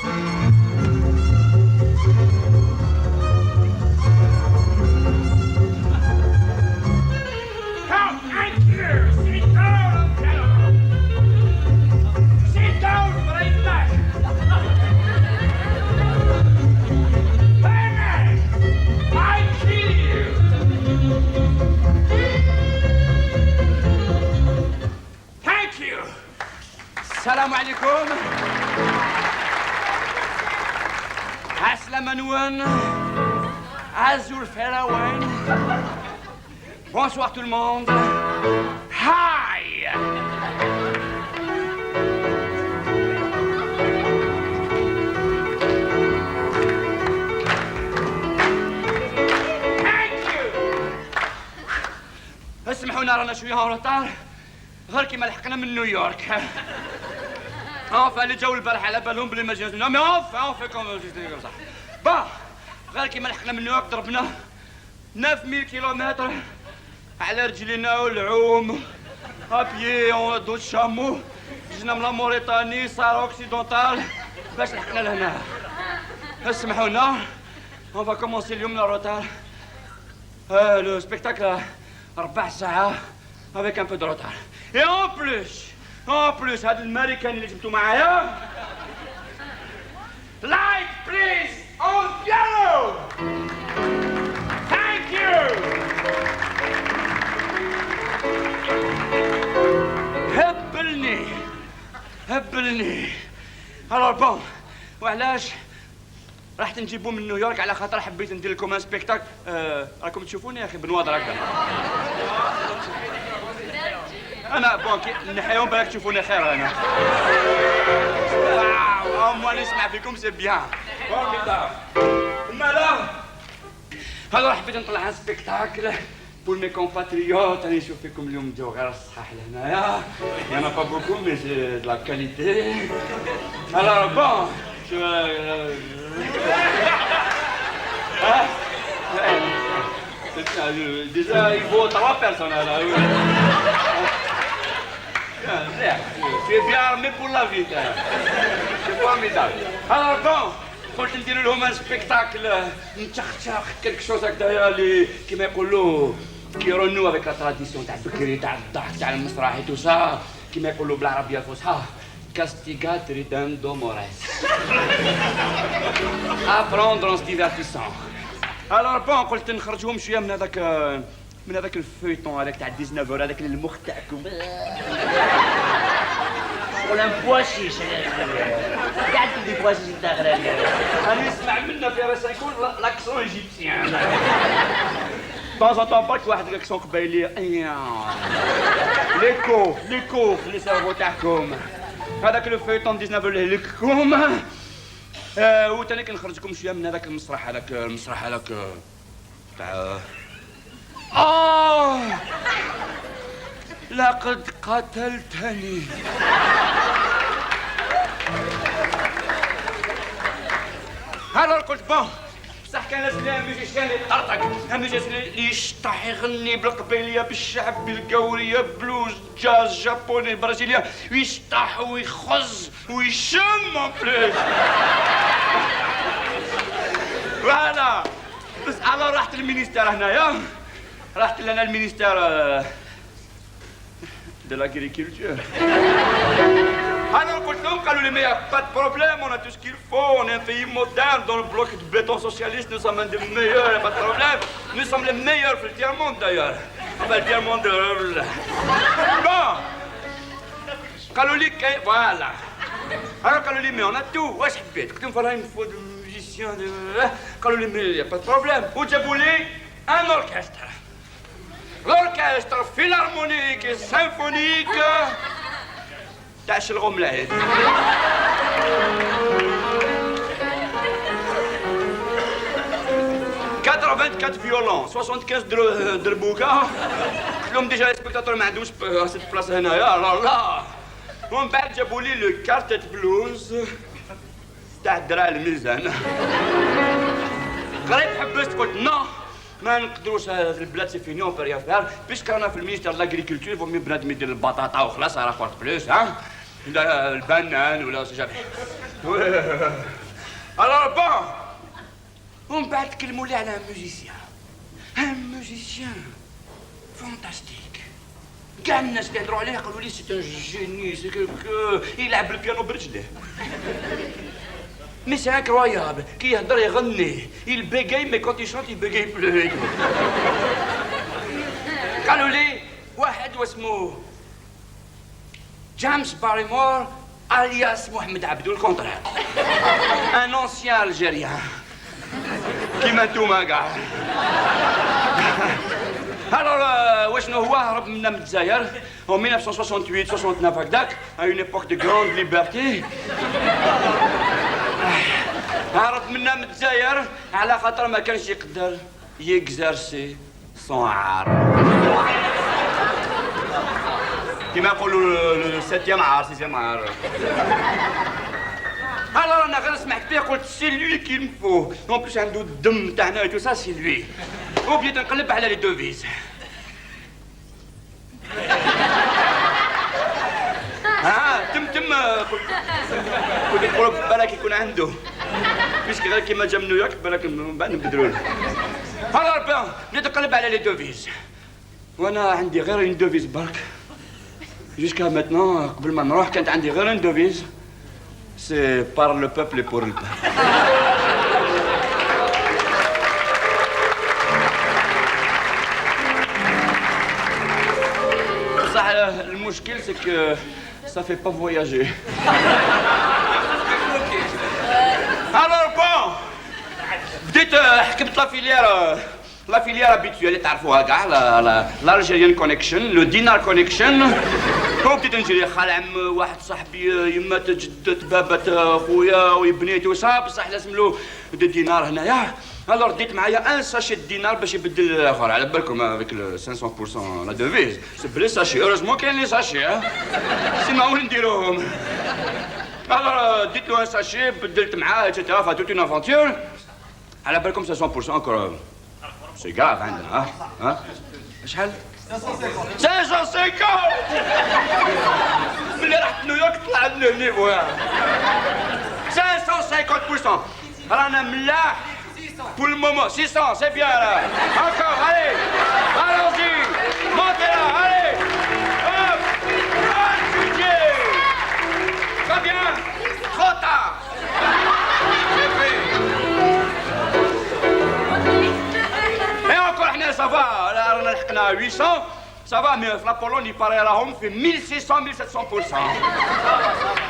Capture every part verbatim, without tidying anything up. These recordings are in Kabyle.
Come, thank you. Sit down, gentlemen. Sit down, very nice. Very nice. I kill you. Thank you. السلام عليكم. عسلامة نون. عزو الفراوين. Bonsoir tout le monde. Hi. Thank you. اسمحونا، رانا شوية en retard. غير كيما لحقنا من نيويورك. Enfin، اللي جاو البارح على بالهم بلي ما جاوش. Non, mais enfin, on fait comme ça. Bon، غير كيما لحقنا من نيويورك ضربنا neuf mille kilomètres على رجلينا والعوم، à pied, en dos de chameau. جينا من la Mauritanie, Sahara occidental، باش لحقنا لهنا. اسمحونا، on va commencer اليوم en retard. آه، le spectacle ربع ساعة avec un peu de retard. Et en plus, en plus، هاد الأمريكاني اللي جبتو معايا. Light, please, on piano. Thank you. هبلني، هبلني. Alors bon، وعلاش رحت نجيبو من نيويورك؟ على خاطر حبيت ندير لكم un spectacle. آه، راكم تشوفوني يا اخي، بنواضر هكذا. انا bon، كي نحيهم بالك تشوفوني خير انا. واو، اموال نسمع فيكم، c'est bien. Formidable. مالا، هذا حبيت نطلع un spectacle pour mes compatriotes. راني نشوف فيكم اليوم جاو غير الصحاح لهنايا. Il y en a pas beaucoup, mais c'est de la qualité. Alors bon, je, euh, hein? C'est ça, euh, déjà, il faut trois personnes, là, oui. Bien, bien. Tu es bien armé pour la vie, hein. C'est formidable. Alors bon, قلت ندير لهم un spectacle متشخشخ، quelque chose هكذايا اللي كيما يقولوا qui renoue avec la tradition تاع بكري، تاع الضحك، تاع المسرح et tout ça، كيما يقولوا بالعربية الفصحى: castigat ridendo mores. Apprendre en se divertissant. Alors bon، قلت نخرجهم شوية من هذاك، من هذاك ال feuilleton هذاك تاع dix-neuf heures، هذاك المخ تاعكم. ولا بواشيش. قاعد تدي بواشيش انت غير. انا نسمع منا في راسك يكون l'accent égyptien. De temps en temps برك واحد l'accent قبايلي. L'écho, l'écho في le cerveau تاعكم. هذاك le feuilleton dix-neuf heures لكم. آه، وتاني كنخرجكم شويه من هذاك المسرح، هذاك المسرح هذاك، آه، تاع، آه! لقد قتلتني. Alors قلت: bon، بصح كان لازم لي un musicien اللي يطرطق، un musicien اللي يشطح، يغني بالقبيلية، بالشعب، بالقاورية، blues، jazz، japonais، brésilien، ويشطح ويخز ويشم en plus. Voilà. بس alors رحت للمينيستير هنايا، رحت لنا المينيستير، آه، de l'agriculture. Alors قلت لهم، قالوا لي: mais y a pas de problème, on a tout ce qu'il faut, on est un pays moderne, dans le bloc de béton socialiste, nous sommes un des meilleurs, y a pas de problème. Nous sommes les meilleurs في le tiers-monde d'ailleurs. Enfin, le tiers-monde, euh, bon. قالوا لي كاين، voilà. Alors قالوا لي: mais on a tout, واش حبيت؟ قلت لهم: voilà, il me faut des musiciens, des، قالوا لي: mais y a pas de problème. وجابوا لي un orchestre. L'orchestre philharmonique et symphonique تاع شلغوم العيد. Quatre-vingt-quatre violons, soixante-quinze در-، دربوكة. قلت لهم: déjà les spectateurs ما عندهمش ب-، cette place هنايا، لا، لا. ومن بعد جابوا لي le quartet blues تاع الدراري الميزان. قريب حبست، قلت: non، ما نقدروش، هذه البلاد c'est fini, on peut rien faire. Puisque رانا في المينيستير de l'agriculture، vaut mieux بنادم يدير البطاطا وخلاص، راه quoi de plus، ها؟ لا، البنان ولا سي جافي. Alors bon, ومن بعد تكلموا لي على un musicien. Un musicien fantastique. كاع الناس اللي هضروا عليه قالوا لي c'est un génie, c'est quelqu'un يلعب البيانو برجليه. Mais c'est incroyable, كي يهضر يغني, il bégaye, mais quand il chante, il bégaye plus. قالوا لي واحد واسمه James Barrymore alias Mohamed Abdou, le contraire. Un ancien Algérien. كيما نتوما كاع. Alors, euh, وشنو هو؟ هرب منا من الجزائر en mille neuf cent soixante-huit soixante-neuf هكذاك, à une époque de grande liberté. هرب منا من الجزائر على خاطر ما كانش يقدر يكزارسي سون عار. كيما يقولوا le septième art, sixième art. Alors انا غير سمعت فيه قلت c'est lui qu'il me faut. En plus عنده الدم تاعنا et tout ça, c'est lui. وبديت نقلب على les devises. ها تم تم، آه، كنت كنت نقول بالك يكون عنده. Puisque غير كيما جا من نيويورك بالك من بعد نبدلوا له. Alors bon, بديت نقلب على les devises. وانا عندي غير une devise برك. Jusqu'à maintenant قبل ما نروح كانت عندي غير une devise. C'est par le peuple et pour le peuple. بصح المشكل c'est que ça fait pas voyager. Alors bon, بديت، آه، حكمت la filière, آه، la filière habituelle اللي تعرفوها كاع, la, la, l'Algerian connection, le dinar connection. وبديت نجري خال عم واحد صاحبي, يمات جدة بابا خويا ويبنيت وصا, بصح لازم له des dinars هنايا. Alors ديت معايا un sachet de dinar باش يبدل الاخر, على بالكم avec le cinq cents pour cent la devise, c'est les sachets, heureusement كاين les sachets, hein. Sinon وين نديروهم؟ Alors ديت له un sachet, بدلت معاه, et cetera, enfin toute une aventure. على بالكم cinq cents pour cent encore. C'est grave عندنا, ها؟ ها؟ شحال؟ cinq cent cinquante. ملي رحت نيويورك طلع لنا le niveau, ها. Cinq cent cinquante pour cent. رانا ملاح. Pour le moment, six cents, c'est bien là. Encore, allez. Allons-y. Montez là, allez. Hop. Hop, Didier. Très bien. Trop tard. C'est fait. Et encore, حنا ça va, là, رانا لحقنا huit cents. Ça va, mais في la Pologne يباري راهم في mille six cents, mille sept cents pour cent.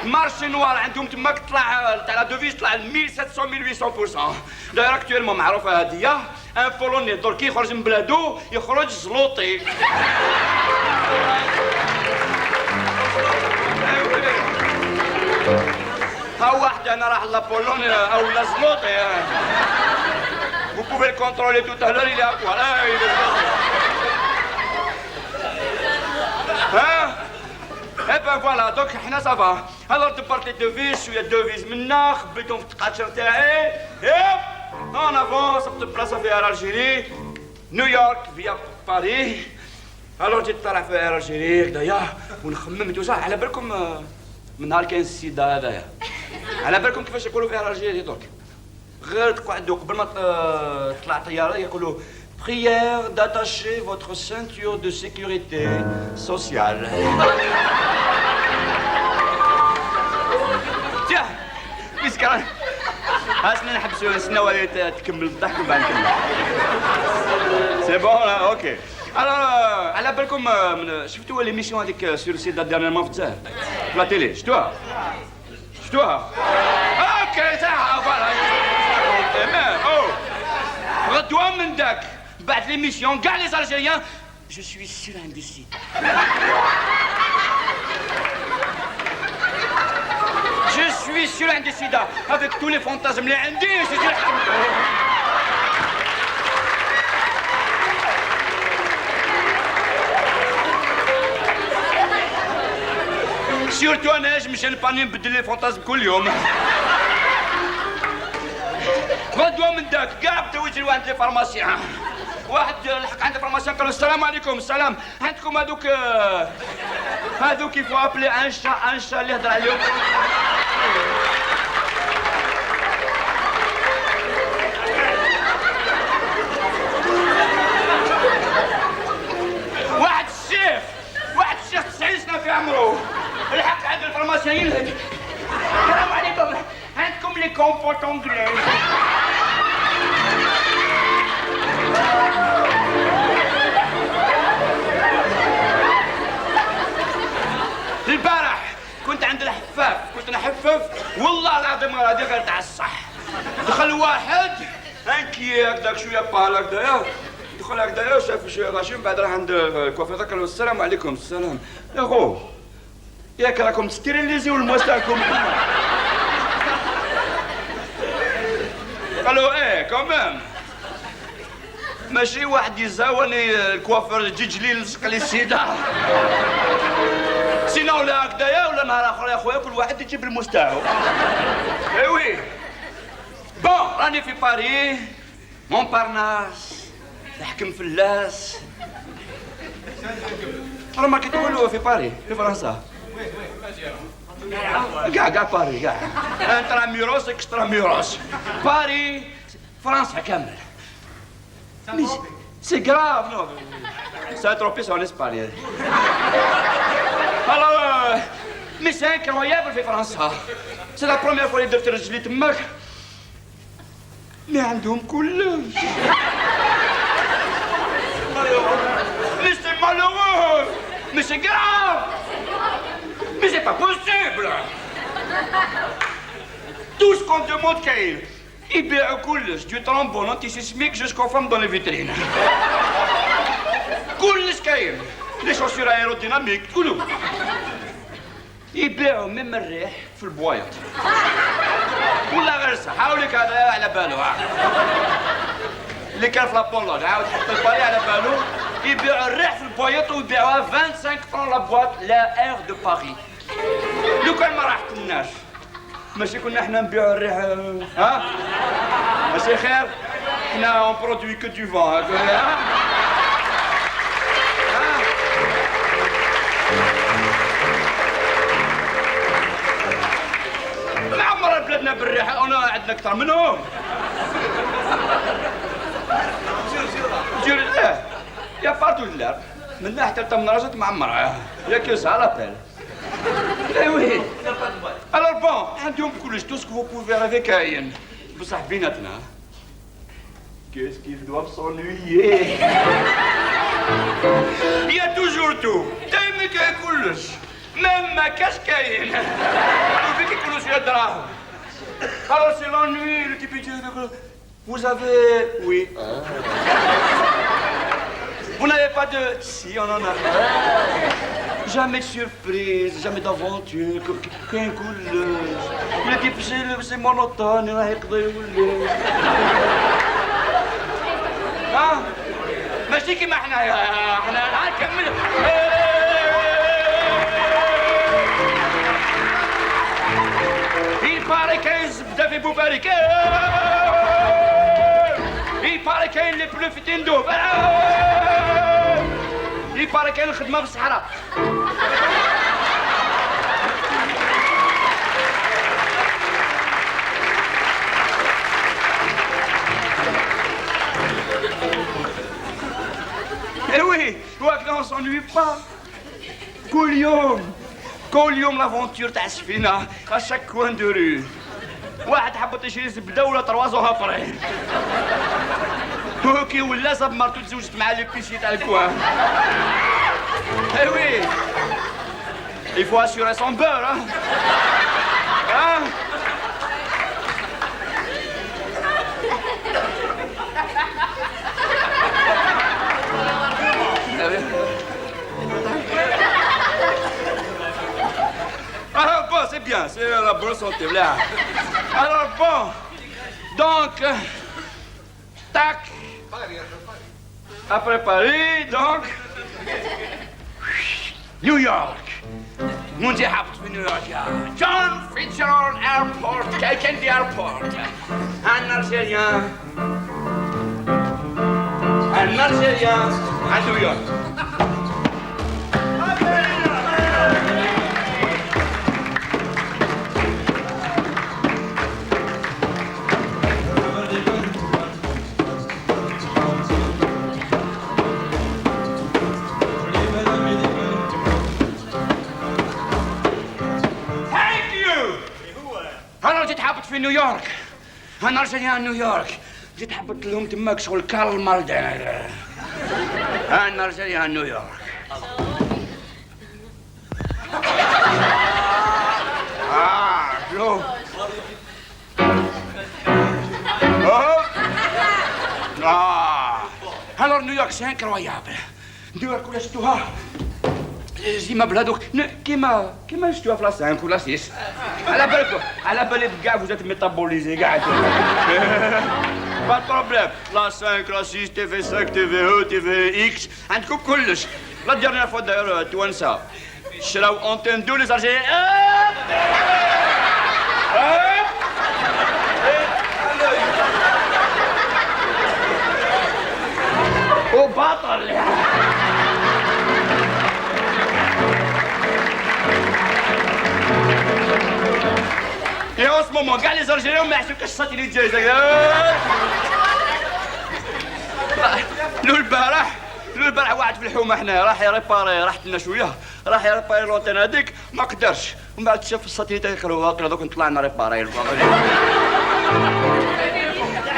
Marché noir عندهم تماك طلع, تاع la devise طلع mille sept cents, mille huit cents pour cent. D'ailleurs actuellement معروفة هذه. Un Polonais درك يخرج من بلادو يخرج زلوطي. ها واحد انا راح la Pologne او la زلوطي. Vous pouvez le contrôler tout à l'heure, il est à poil. Ah, il est زلوطي. ها؟ Eh ben voilà, donc حنا ça va. Alors دبرت les devises, شوية devises منا, خبيتهم في التقاشر تاعي. Hop, en avant, صبت بلاصة في Air Algérie, New York via Paris. Alors جيت طالع في Air Algérie هكذايا, ونخمم tout ça. على بالكم, آه، من نهار كاين السيدا هذايا, على بالكم كيفاش يقولوا في Air Algérie درك؟ غير تقعدوا قبل ما ت-، تطلع طيارة يقولوا: Prière d'attacher votre ceinture de sécurité sociale. Tiens, puisque خاصنا نحبسوا, نستناو هي ت-، تكمل الضحك وبعد نكمل. C'est bon, là, ok. Alors, euh, على بالكم, euh, من, شفتوا l'émission هذيك, euh, sur le site dernièrement في الجزائر؟ في la télé, شفتوها؟ شفتوها؟ Ok, ça, voilà. Mais, oh. غدوة من داك, بعد l'émission, كاع les Algériens, je suis sûr un décès. Je suis sûr un décès. Avec tous les fantasmes اللي عندي, je suis sûr. Surtout انا, je me gêne pas نبدل les fantasmes كل يوم. غدوة من داك كاع بداو يجريو عند les pharmaciens. واحد لحق عند pharmacien قال له: السلام عليكم. السلام. عندكم هذوك, آه، هذوك il faut appeler un chat un chat اللي هضر عليهم. السلام عليكم. عندكم les compotes anglaises؟ البارح كنت عند الحفاف، كنت نحفف، والله العظيم هذه غير تاع الصح. دخل واحد، انكي هكذاك شويه بال هكذايا، دخل هكذايا، شاف شويه غاشي، من بعد راح عند الكوافير، قال له: "السلام عليكم." "السلام." "يا خو، ياك راكم ستيريليزيو المواس تاعكم؟" قال له: "ايه، quand même." ماشي واحد يزاوني الكوافير جيجلي لصق لي السيده. سينا ولا هكذايا، ولا نهار اخر يا خويا كل واحد يجيب الموس تاعو. اي وي. بون، راني في باري، مونبارناس، تحكم فلاس. راه ما كتقولوا في باري، في فرنسا. كاع، كاع باري، كاع. انتراميروس، اكستراميروس. باري، فرنسا كامل. Mais c'est grave, non. Saint-Tropez, c'est en Espagne. Alors, euh, mais c'est incroyable في فرنسا. C'est la première fois اللي درت رجلي تماك. Mais عندهم كلش. Mais c'est malheureux. Mais c'est grave. Mais c'est pas possible. Tout ce qu'on demande كاين. يبيعوا كلش، du trombone antisismique jusqu'aux femmes dans les vitrines. كلش كاين. Les chaussures aérodynamiques، كلو. يبيعوا même الريح في البوايط. والله غير صح، هاوليك هذا على بالو، ها. اللي كان في لابولوج، عاود حط الباري على بالو. يبيعوا الريح في البوايط ويبيعوها vingt-cinq francs la boîte، la aire de Paris. لو كان ما راحتلناش، ماشي كنا حنا نبيعوا الريح، ها؟ ماشي خير؟ حنا on produit que du vent، ها؟ ها؟ معمرة بلادنا بالريح، أنا عندنا أكثر منهم. جير، إيه. يا بارتو دلار. من ناحية تلتا من راسك معمرة. يا كيو سا لابيل. Eh oui. Alors bon, عندهم كلش، tout ce que vous pouvez rêver كاين. بصح بيناتنا، qu'est-ce qu'ils doivent s'ennuyer. Il y a toujours tout. دايما كاين كلش. Même ما كاش كاين. وفيك يكونوا شوية دراهم. Alors c'est l'ennui, le type il dit: "Vous avez, oui." Vous n'avez pas de, si, on en a. Jamais de surprise, jamais d'aventure. كاين كلش. Le type c'est monotone، راه يقضي يولي. ها؟ ماشي كيما حنايا، حنا نهار كامل. Il paraît كاين زبدة في بوباريك. Il paraît كاين les pneus في تندوب. Il paraît كاين الخدمة في الصحراء. Eh oui, وهكذا on s'ennuie pas. كل يوم، كل يوم l'aventure تاع السفينة، à chaque coin de rue. واحد حبط يشري زبدة ولا trois ans après. هو كي ولا صاب مرتو تزوجت مع l'épicier تاع الكوان. Eh oui. Il faut assurer son beurre, hein. Hein. Ah bon, c'est bien, c'est la bonne santé, là. Alors bon, donc, euh, tac. Après Paris, donc, New York. Mon Dieu, في نيويورك يا John Fitzgerald Airport, K K D Airport. Un Algérien, un Algérien à New York. Thank you. تحبط في نيويورك. انا رجعي على نيويورك. جيت حبطت لهم تماك شغل كارل مالدير. انا رجعي على نيويورك. اه، شوف. اه. اه. Alors نيويورك c'est incroyable. ندير كل شتوها. زيما بلا دوك ن- كيما كيما شتوها في la cinq ولا six. على بالك، على بالي بكاع vous êtes métabolisés كاع. Pas de problème. La cinq, la six, T V cinq, T V E, T V X، عندكم كلش. La dernière fois d'ailleurs التوانسة شراو Antenne deux les Algériens. وبطل. Et en ce moment كاع les Algériens ما يحسوا كاش satellite جاي زي. لو البارح، لو البارح واحد في الحومه هنا راح يريباري، راح لنا شويه، راح يريباري l'antenne هذيك، ما قدرش. ومن بعد شاف الساتيليت يقرا، واقيلا دوك نطلع نريباري.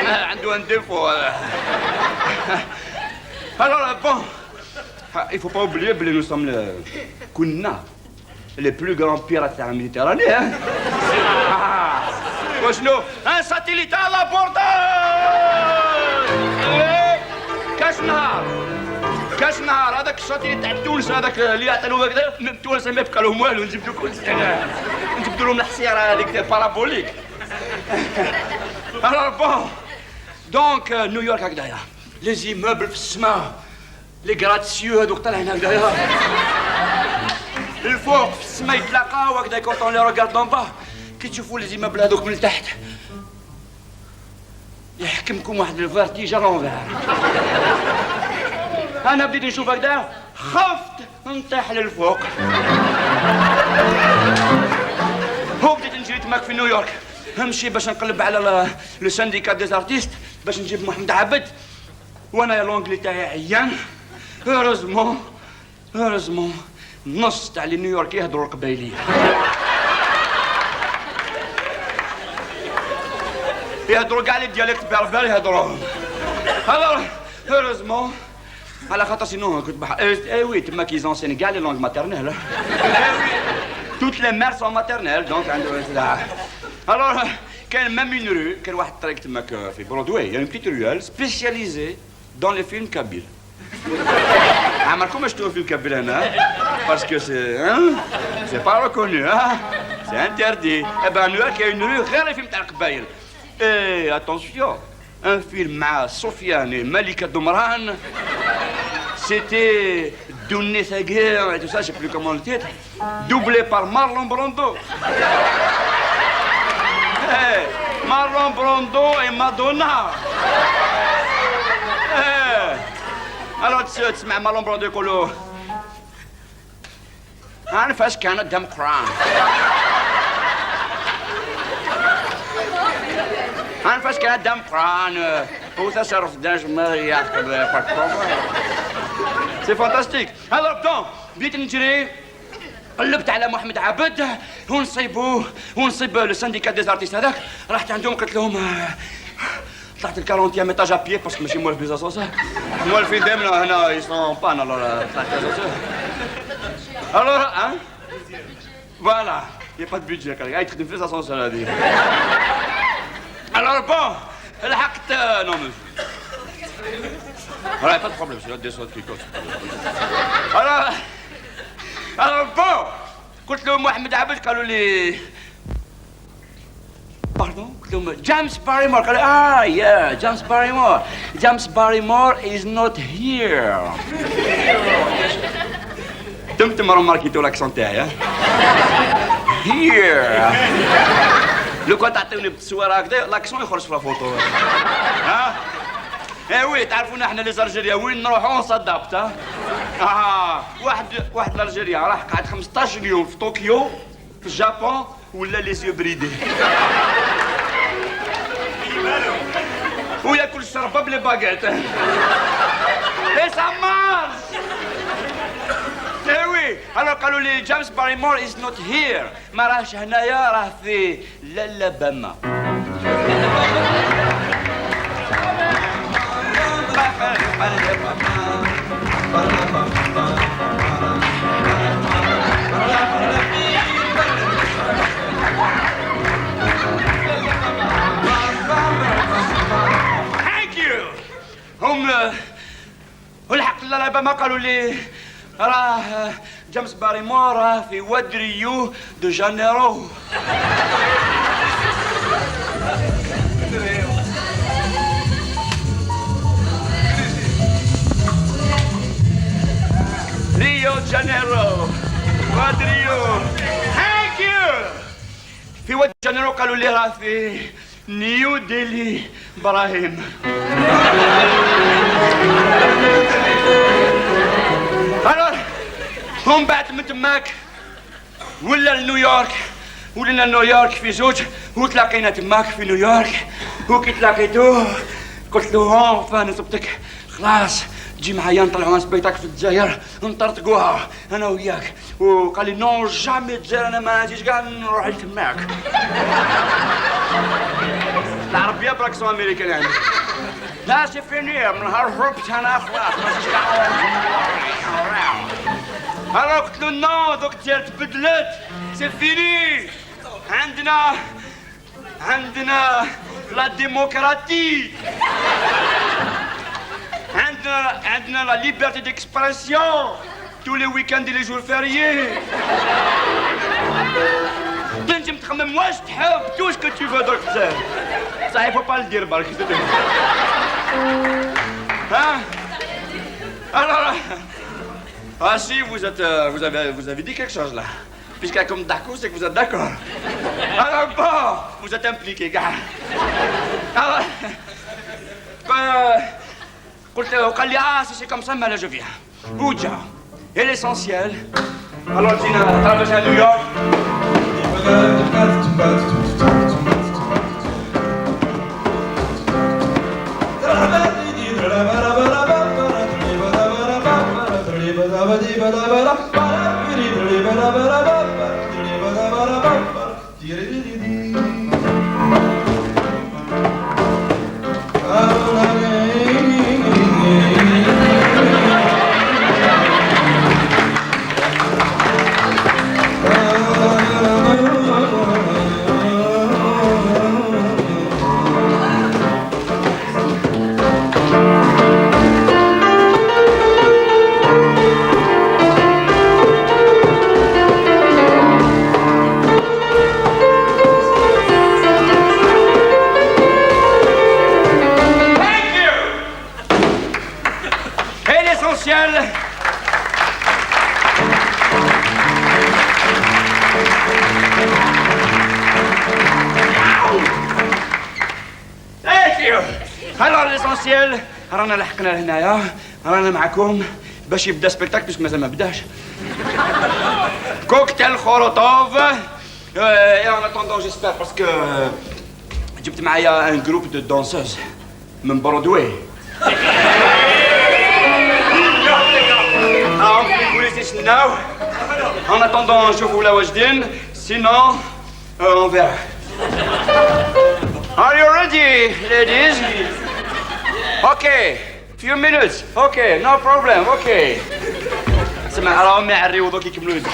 عنده un défaut هذا. Alors bon, il faut pas oublier بلي nous sommes le- كنا les plus grands pirates تاع la Méditerranée, hein. آه. وشنو؟ Un satellite à l'abordage. إيه. كاش نهار، كاش نهار هذاك الساتيليت تاع تونس هذاك اللي يعطيو هكذا، من تونس ما يبقى لهم والو، نجبدو كل شيء. نجبدو لهم الحصيره هذيك تاع parabolique. Alors bon, donc نيويورك هكذايا، les immeubles في السماء، les gratte-cieux هذوك طالعين هكذايا. الفوق في السماء يتلاقاو هكذا، quand on les regarde d'en bas، كي تشوفوا les immeubles هذوك من تحت يحكمكم واحد le vertige à l'envers. انا بديت نشوف هكذا، خفت نطيح للفوق. هو بديت نجري تماك في نيويورك، نمشي باش نقلب على le syndicat des artistes باش نجيب محمد عبد. وانا l'anglais تاعي عيان. Heureusement، heureusement، النص تاع les New Yorkais يهضروا القبايليه. يهضروا كاع les dialectes berbères يهضروهم. Alors heureusement، على خاطر sinon كنت بح اي وي تما كي زونسين كاع les langues maternelles. Toutes les mères sont maternelles donc عندهم. Alors كان même une rue، كان واحد الطريق تماك في Broadway، il y a une petite ruelle spécialisée dans les films kabyles. عمركم ما شفتوا فيلم كابيل هنا؟ Parce que c'est, hein, c'est pas reconnu, hein. C'est interdit. Eh ben نيويورك كاين une rue غير les films تاع القبايل. Et attention, un film مع سفيان et ملكة دمران. C'était Dounné Saguer et tout ça, je sais plus comment le titre. Doublé par Marlon Brando. Eh, Marlon Brando et Madonna. Eh. Alors تس- تسمع Marlon Brando يقولوا: أنفاس كان دم قران. أنفاس كان دم قران. وتصرف داج ما يعقب. C'est fantastique. Alors donc بديت نجري، قلبت على محمد عبد ونصيبوه، ونصيب le syndicat des artistes هذاك. رحت عندهم قلت لهم، آه، طلعت le quarantième étage à pied parce que ماشي موالف les ascenseurs. موالفين دايما هنا ils sont en panne, alors طلعت les ascenseurs. Alors hein, voilà, il y a pas de budget. قال لك غادي تخدم في les ascenseurs هذه. Alors bon, لحقت. Non mais voilà, pas de problème, c'est des autres qui comptent. Alors Alors bon, قلت لهم محمد عبد، قالوا لي: Pardon؟ قلت لهم: James Barrymore. قالوا: Ah yeah, James Barrymore. James Barrymore is not here. تم تم remarqué tout l'accent تاعي. Here. لو كان تعطيوني بالتصويره هكذا l'accent يخرج في la photo. ها؟ ايه oui, تعرفونا احنا les Algériens وين نروحوا on s'adapte. ها؟ آه، واحد واحد l'Algérien راح قعد خمسطاش يوم في طوكيو في الجابون ولا les yeux bridés. وياكل الشربه ب les baguettes. Et ça marche. ايه oui, Alors قالوا لي James Barrymore is not here. ما راهش هنايا، راه في l'Alabama. Thank you. هم، آه، والحق لا، لا، ما قالوا لي راه جيمس باريمور راه في واد ريو دو جانيرو. ريو دو جانيرو، واد ريو. Thank you. في واد جانيرو قالوا لي راه في نيو ديلي إبراهيم. Alors، ومن بعد من تماك ولا لنيويورك، ولينا لنيويورك في زوج، وتلاقينا تماك في نيويورك، وكي تلاقيتو قلت له: "ها، فين صبتك؟ خلاص، تجي معايا نطلعوا un spectacle في الجزائر، نطرطقوها انا وياك." وقال لي: "Non jamais, الجزائر انا ما نجيش كاع نروح لتماك." العربيه ب l'accent américain يعني. لا، c'est fini، من نهار هربت انا خلاص ما نجيش كاع. انا قلت له: "Non، دوك الجزائر تبدلت، c'est fini. عندنا عندنا la démocratie. عندنا عندنا la liberté d'expression tous les week-ends et les jours fériés. تنجم تخمم واش تحب، tout ce que tu veux dans le Sahel. Ça, il faut pas le dire برك. ها؟ Alors, ah si, vous êtes, euh, vous avez, vous avez dit quelque chose là. Puisqu'il y a comme d'accord, c'est que vous êtes d'accord. Alors bon, vous êtes impliqué, gars. Alors, euh, قلت له، قال لي: "Ah, si c'est comme ça, mais là, je viens." وجا. Et l'essentiel, alors جينا traversé New York. Et l'essentiel, Thank you. Alors, l'essentiel, رانا لحقنا لهنايا، رانا معاكم باش يبدا spectacle، parce que مازال ما بداش. Cocktail خروطوف. Euh, et en attendant, j'espère, parce que, euh, جبت معايا un groupe de danseuses من Broadway. راهم في الكوليس يستناو. En attendant نشوفوا ولا واجدين. Sinon, euh, on verra. Are you ready, ladies? Okay. Few minutes. Okay, no problem. Okay. سمع، راهم يعريو دوك يكملوا يدك.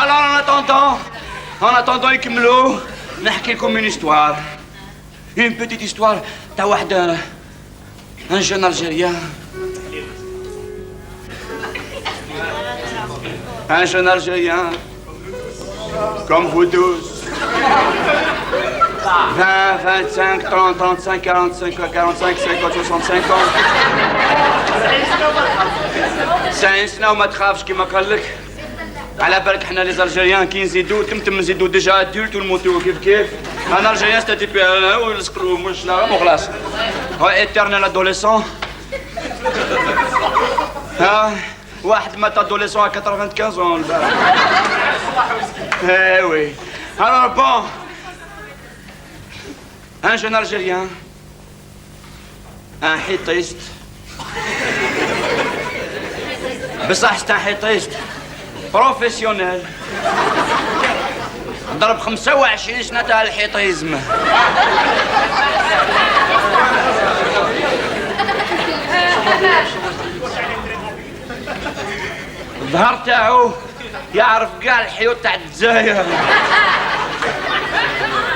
Alors, en attendant, en attendant يكملوا، نحكي لكم une histoire. Une petite histoire تاع واحد، un jeune Algérien. Un jeune Algérien, comme vous tous. Vingt, vingt-cinq, trente, trente-cinq, quarante-cinq, quarante-cinq, cinquante, soixante-cinq ans. سنة وما تخافش كيما قال لك. على بالك حنا les Algériens كي نزيدو تم تم نزيدو déjà adulte ونموتو كيف كيف. Un Algérien c'est un type، آه، ويلصق له مش لا وخلاص. هو éternel adolescent. ها. واحد مات adolescent à quatre-vingt-quinze ans البارح. Eh oui. Alors bon, un jeune Algérien, un حيطيست. بصح c'est un حيطيست professionnel. ضرب خمسة وعشرين سنة تاع الحيطيزم. الظهر تاعو يعرف كاع الحيوط تاع الجزائر.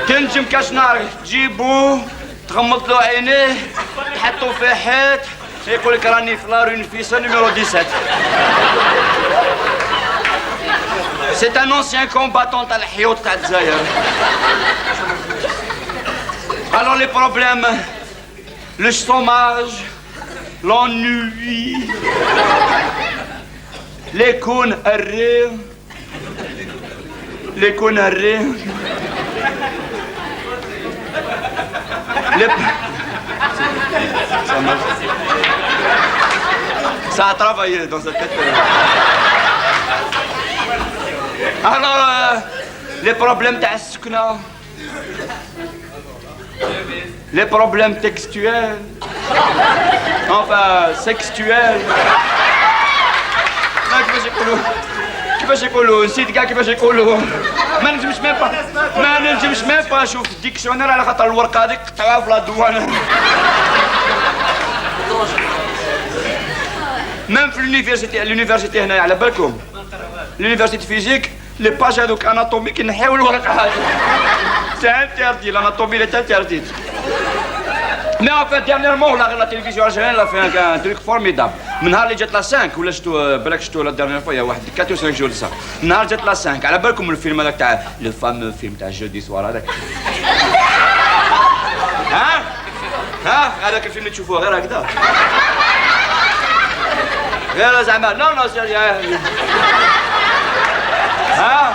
تنجم كاش نهار تجيبو، تغمض له عينيه، تحطو في حيط، يقول لك: "راني في la rue نفيسة numéro dix-sept". C'est un ancien combattant تاع الحيوط تاع الجزائر. Alors les problèmes, le chômage, l'ennui, les conneries, les conneries. Les... Ça marche. Ça a travaillé dans sa tête. Alors, euh, les problèmes تاع السكنة. Les problèmes textuels. Enfin, sexuels. ما كيفاش يقولوا؟ كيفاش يقولوا؟ نسيت كاع كيفاش يقولوا. ما نجمش même pas، ما نجمش même pas نشوف الديكسيونير على خاطر الورقة هذيك قطعوها في la douane. Même في l'université، l'université هنايا على بالكم. L'université de physique، les pages هذوك anatomiques ينحيو الورقة هذه. C'est interdit, l'anatomie est interdite. Mais enfin, dernièrement, la, la télévision algérienne a fait un, un truc formidable. من نهار اللي جات la cinq، ولا شفتو، بالك شفتو la dernière fois، il y a واحد quatre ou cinq jours de ça. من نهار جات la cinq، على بالكم الفيلم هذاك تاع، le fameux film تاع jeudi soir هذاك؟ ها؟ ها؟ هذاك الفيلم اللي تشوفوه غير هكذا؟ غير زعما، non, non, c'est rien. ها؟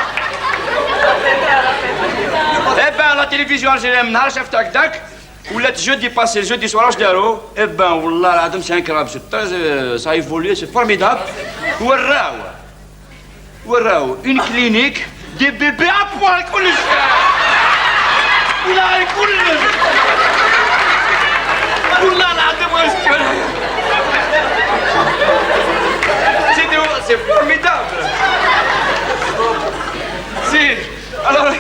Eh ben, la télévision algérienne، من نهار شفت هكذاك، ولات jeudi passé، jeudi soir، واش داروا؟ Eh ben، والله العظيم، c'est incroyable, c'est très, euh, ça a évolué, c'est formidable. وراو، وراو une clinique des bébés à poil، كلش. ولا كلش. والله العظيم، واش كان؟ C'est de-، c'est formidable. Si. Alors,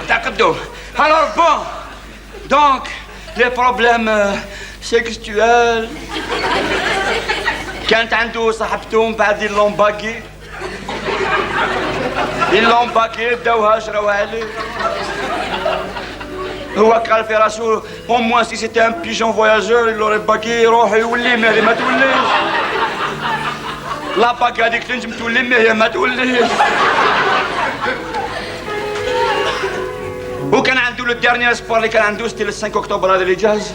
تعقدوا. Alors, bon. Donc, les problèmes, euh, sexuels. كانت عنده صاحبته، من بعد ils l'ont bagué. Ils l'ont bagué، داوها، جراوها عليه. هو قال في راسو: "Au moins, si c'était un pigeon voyageur, il l'aurait bagué، يروح يولي، mais هذه ما توليش. La bague هذيك تنجم تولي، mais هي ما توليش." وكان عنده le dernier espoir اللي كان عنده، c'était le cinq octobre هذا اللي جاز.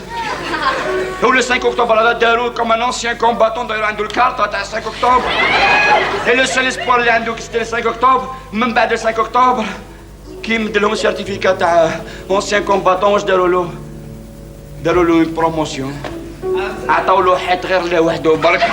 هو le cinq octobre هذا داروا comme un ancien combattant، داير عنده الكارطة تاع cinq octobre. Et le seul espoir اللي عنده، c'était le cinq octobre. من بعد le cinq octobre، كي مد لهم certificat تاع ancien combattant، واش داروا له؟ داروا له une promotion. عطاو له حيط غير ليه وحده برك.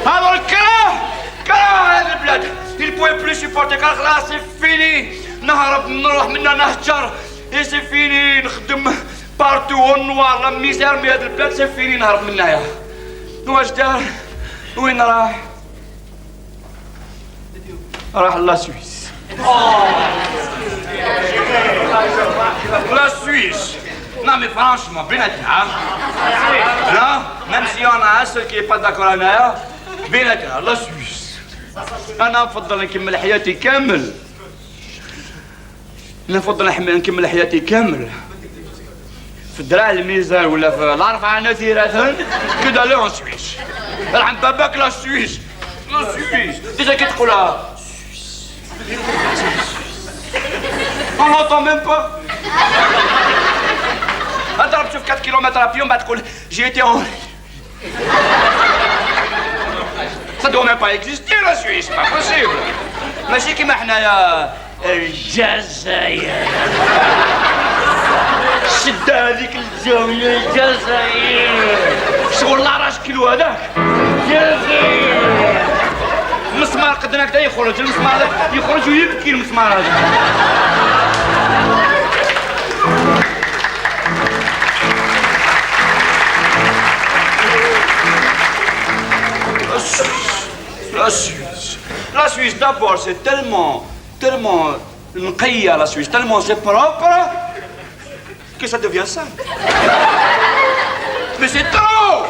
هذا الكره، كره هذه البلاد. Il pouvait plus supporter، قال: "خلاص، c'est fini. نهرب، نروح منا، نهجر. Et c'est fini، نخدم partout au noir، la misère، mais هذه البلاد c'est fini، نهرب منها." واش دار؟ وين راح؟ راح la Suisse. La Suisse. Non, mais franchement، بيناتنا، ها؟ Non, même si y en a un seul qui est pas d'accord هنايا، بيناتنا، la Suisse. أنا نفضل نكمل حياتي كامل، نفضل نحم-، نكمل حياتي كامل في دراع الميزان ولا في الأربعة نثيرة que d'aller en Suisse. ارحم باباك، la Suisse. La Suisse. Déjà كي تقولها، on l'entend même pas. اضرب شوف quatre kilomètres à pied ومن بعد تقول: "J'ai été en"، Ça doit même pas exister, la Suisse, c'est pas possible. ماشي كيما حنايا الجزائر. شد هذيك الجملة الجزائر. شغل لا راش كيلو هذاك. جزائر. مسمار قدنا كدا يخرج، المسمار هذا يخرج ويبكي المسمار هذا. La Suisse, la Suisse, d'abord, c'est tellement, tellement نقية la Suisse, tellement c'est propre. Que ça devient sale. Mais c'est trop.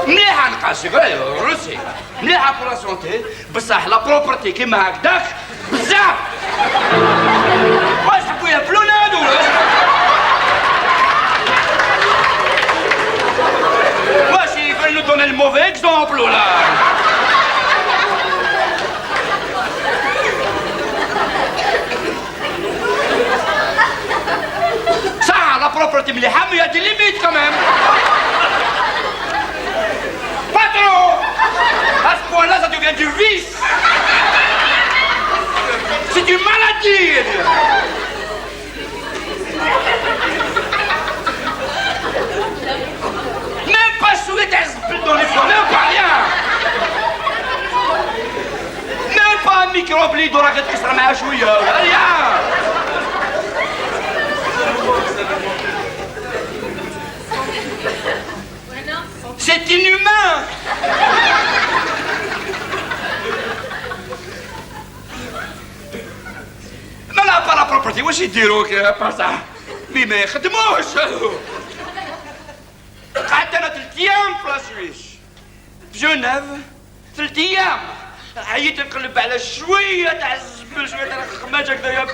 مليحة نقاسي، غير روسي. مليحة pour la santé، بصح la propreté كيما هكذاك بزاف. واش تحبوا يهبلونا هادو ولا واش؟ واش ils veulent nous donner le mauvais exemple ولا؟ صح، la propreté مليحة، mais il y a des limites quand même. Pas trop. À ce point-là, ça devient du vice. C'est une maladie. Même pas souhaiter dans les fois, même pas rien. Même pas un microbe اللي يدور غير تكسر معاه شوية، rien. C'est inhumain. Mais là, pas la propreté, واش يديروا كي، pas ça. Mais ما يخدموش. قعدت أنا ثلاث أيام في la Suisse. في جنيف. ثلاث أيام. عييت نقلب على شوية تاع الزبل، شوية تاع الخماج هكذايا ب-،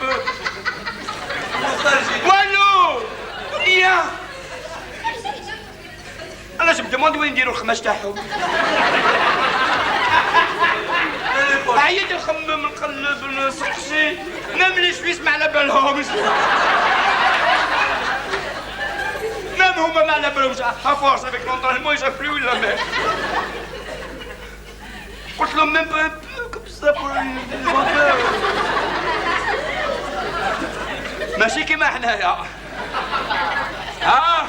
والو. ثلاث أيام. أنا je me demande وين يديروا الخماج تاعهم. عييت نخمم، نقلب، نسقسي. Même les Suisses ما على بالهمش. Même هما ما على بالهمش. À force avec l'entraînement, ils savent plus où ils la mettent. قلت لهم même pas comme ça pour les enfants. ماشي كيما حنايا. ها؟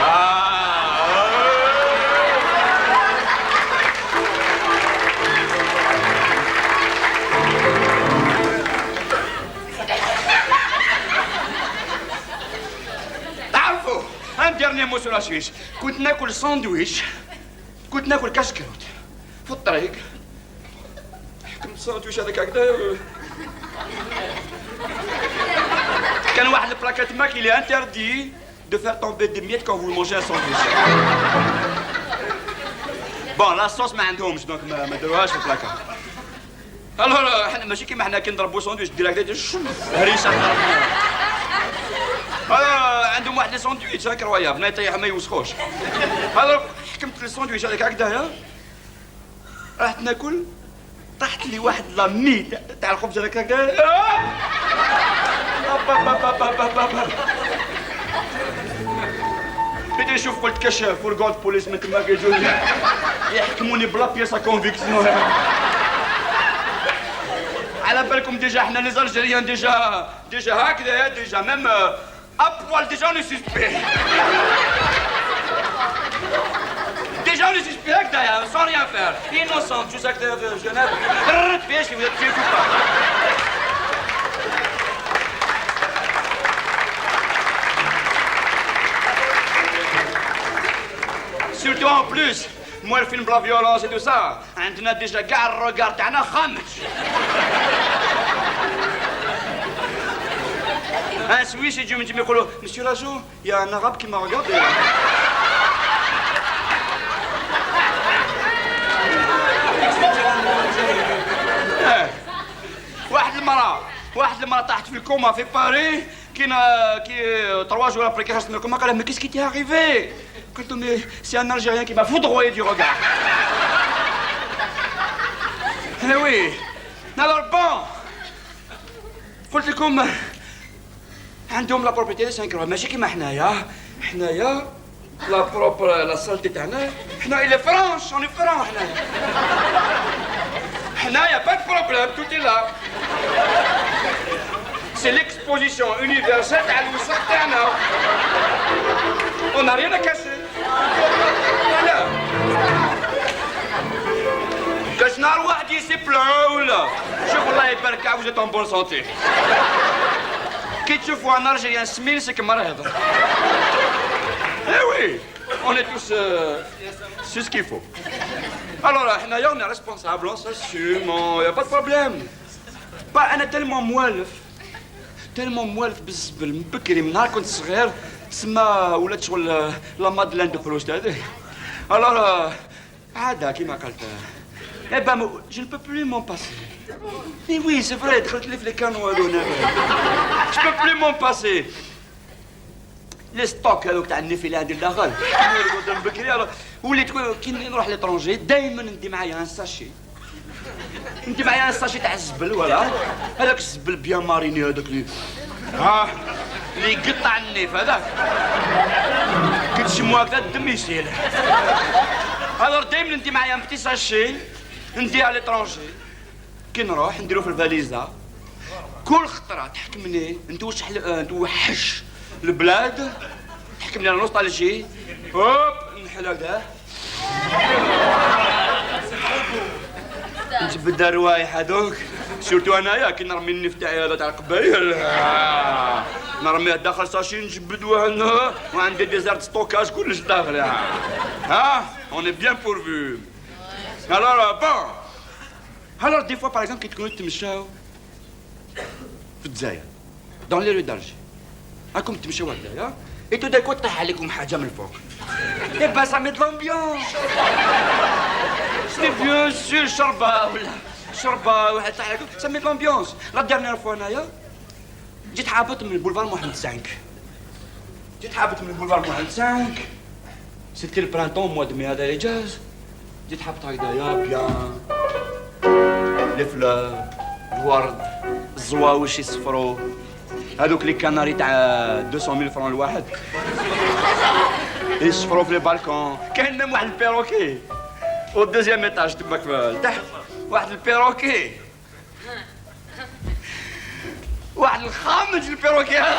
آه. تعرفوا، un dernier mot sur la Suisse. كنت ناكل ساندويش، كنت ناكل كاش كروت في الطريق. حكمت الساندويش هذاك هكذا. كان واحد البلاكات تما: il est interdit de faire tomber des miettes quand vous mangez un sandwich. Bon, la sauce ما عندهمش، donc ما، ما داروهاش في البلاكات. Alors، حنا ماشي كيما حنا كي نضربوا ساندويش direct، شوف، هريسه نضربوا. Alors، عندهم واحد les sandwichs incroyables، ما يطيح، ما يوسخوش. Alors، حكمت الساندويش هذاك هكذايا، رحت ناكل، طاحت لي واحد la mie تاع، تاع الخبز هذاك هكذا. بديت نشوف، قلت: كاش fourgon de police من تما كيجوني يحكموني ب la pièce à conviction. على بالكم déjà حنا les Algériens déjà، déjà هكذا، déjà même، euh, à poil déjà on est suspect. Déjà on est suspect هكذايا، sans rien faire. Innocent، juste هكذا في جناب. ررت فيها شي ولا تشوفوا. Surtout en plus، موالفين ب la violence et tout ça. عندنا déjà كاع ال regard تاعنا خامج. Un Suisse يجيو من تما يقولوا: Monsieur l'agent, il y a un arabe qui m'a regardé. آه. واحد المرأة، واحد المرأة طاحت في الكوما في باري، كي نا-، كي trois jours après كي خرجت من الكوما قال لها: Mais qu'est-ce qui t'est arrivé؟ قلت له: Mais c'est un Algérien qui m'a foudroyé du regard. Eh oui. Alors bon، قلت لكم عندهم la propreté des cinq ماشي كيما حنايا. حنايا la propre، la saleté تاعنا، حنا il est franche، on est franc حنايا. حنايا pas de problème، tout est là. Position universelle تاع الوسخ تاعنا. On n'a rien à cacher. Voilà. كاش نهار واحد يسيب العولة. شوف، الله يبارك، vous êtes en bonne santé. كي تشوفوا un Algérien سمين، c'est que مريض. Eh oui, on est tous, euh, sur ce qu'il faut. Alors, حنايا on est responsable, on s'assume, il n'y a pas de problème. Pas, أنا tellement موالف، tellement موالف بالزبل من بكري، من نهار كنت صغير. تسمى ولات شغل، آه، la Madeleine de Proust هذه. Alors, آه، عادة كيما قالت. Eh ben, je ne peux plus m'en passer. Eh oui, c'est vrai، دخلت لي في les canaux هذو هنا. Je peux plus m'en passer. Les stocks هذوك تاع النيف اللي عندي لداخل. قدام بكري، alors، وليت كي كي نروح l'étranger دايما ندي معايا un sachet. ندي معايا un sachet تاع الزبل، voilà. هذاك الزبل bien mariné، هذاك اللي، ها، اللي يقطع النيف هذاك. كي تشمو هكذا الدم يسيل. Alors دايما ندي معايا un petit sachet، نديه à l'étranger. كي نروح نديرو في الفاليزة، كل خطرة تحكمني، نتوشح ل-، آه، نتوحش البلاد، تحكمني la nostalgie، هوب، نحل هكذا. نجبد الروايح هذوك، surtout أنايا كي نرمي النيف تاعي هذا تاع القبايل. آه، نرميه داخل sachet، نجبد وهنا، وعندي des aires de stockage كلش داخل. آه. ها، on est bien pourvu. Alors, bon. Alors, des fois, par exemple, كي تكونوا تمشاو في الجزائر، dans les rues d'Alger، راكم تمشاو هكذايا، et tout d'un coup تطيح عليكم حاجة من الفوق. Eh ben, ça met de l'ambiance. C'est bien sûr، شربة ولا شربة، واحد طيح عليكم، ça met de l'ambiance. La dernière fois أنايا جيت هابط من boulevard Mohamed cinq. جيت هابط من boulevard Mohamed cinq. C'était le printemps، mois de mai هذا اللي جاز. جيت هابط هكذايا bien. Les fleurs، الورد، الزواوش يصفروا. هذوك les canaris تاع deux cent mille francs الواحد. يصفروا في les balcons. كاين même واحد le perroquet. Au deuxième étage تماك في التحت. واحد le perroquet. واحد الخامج le perroquet هذا.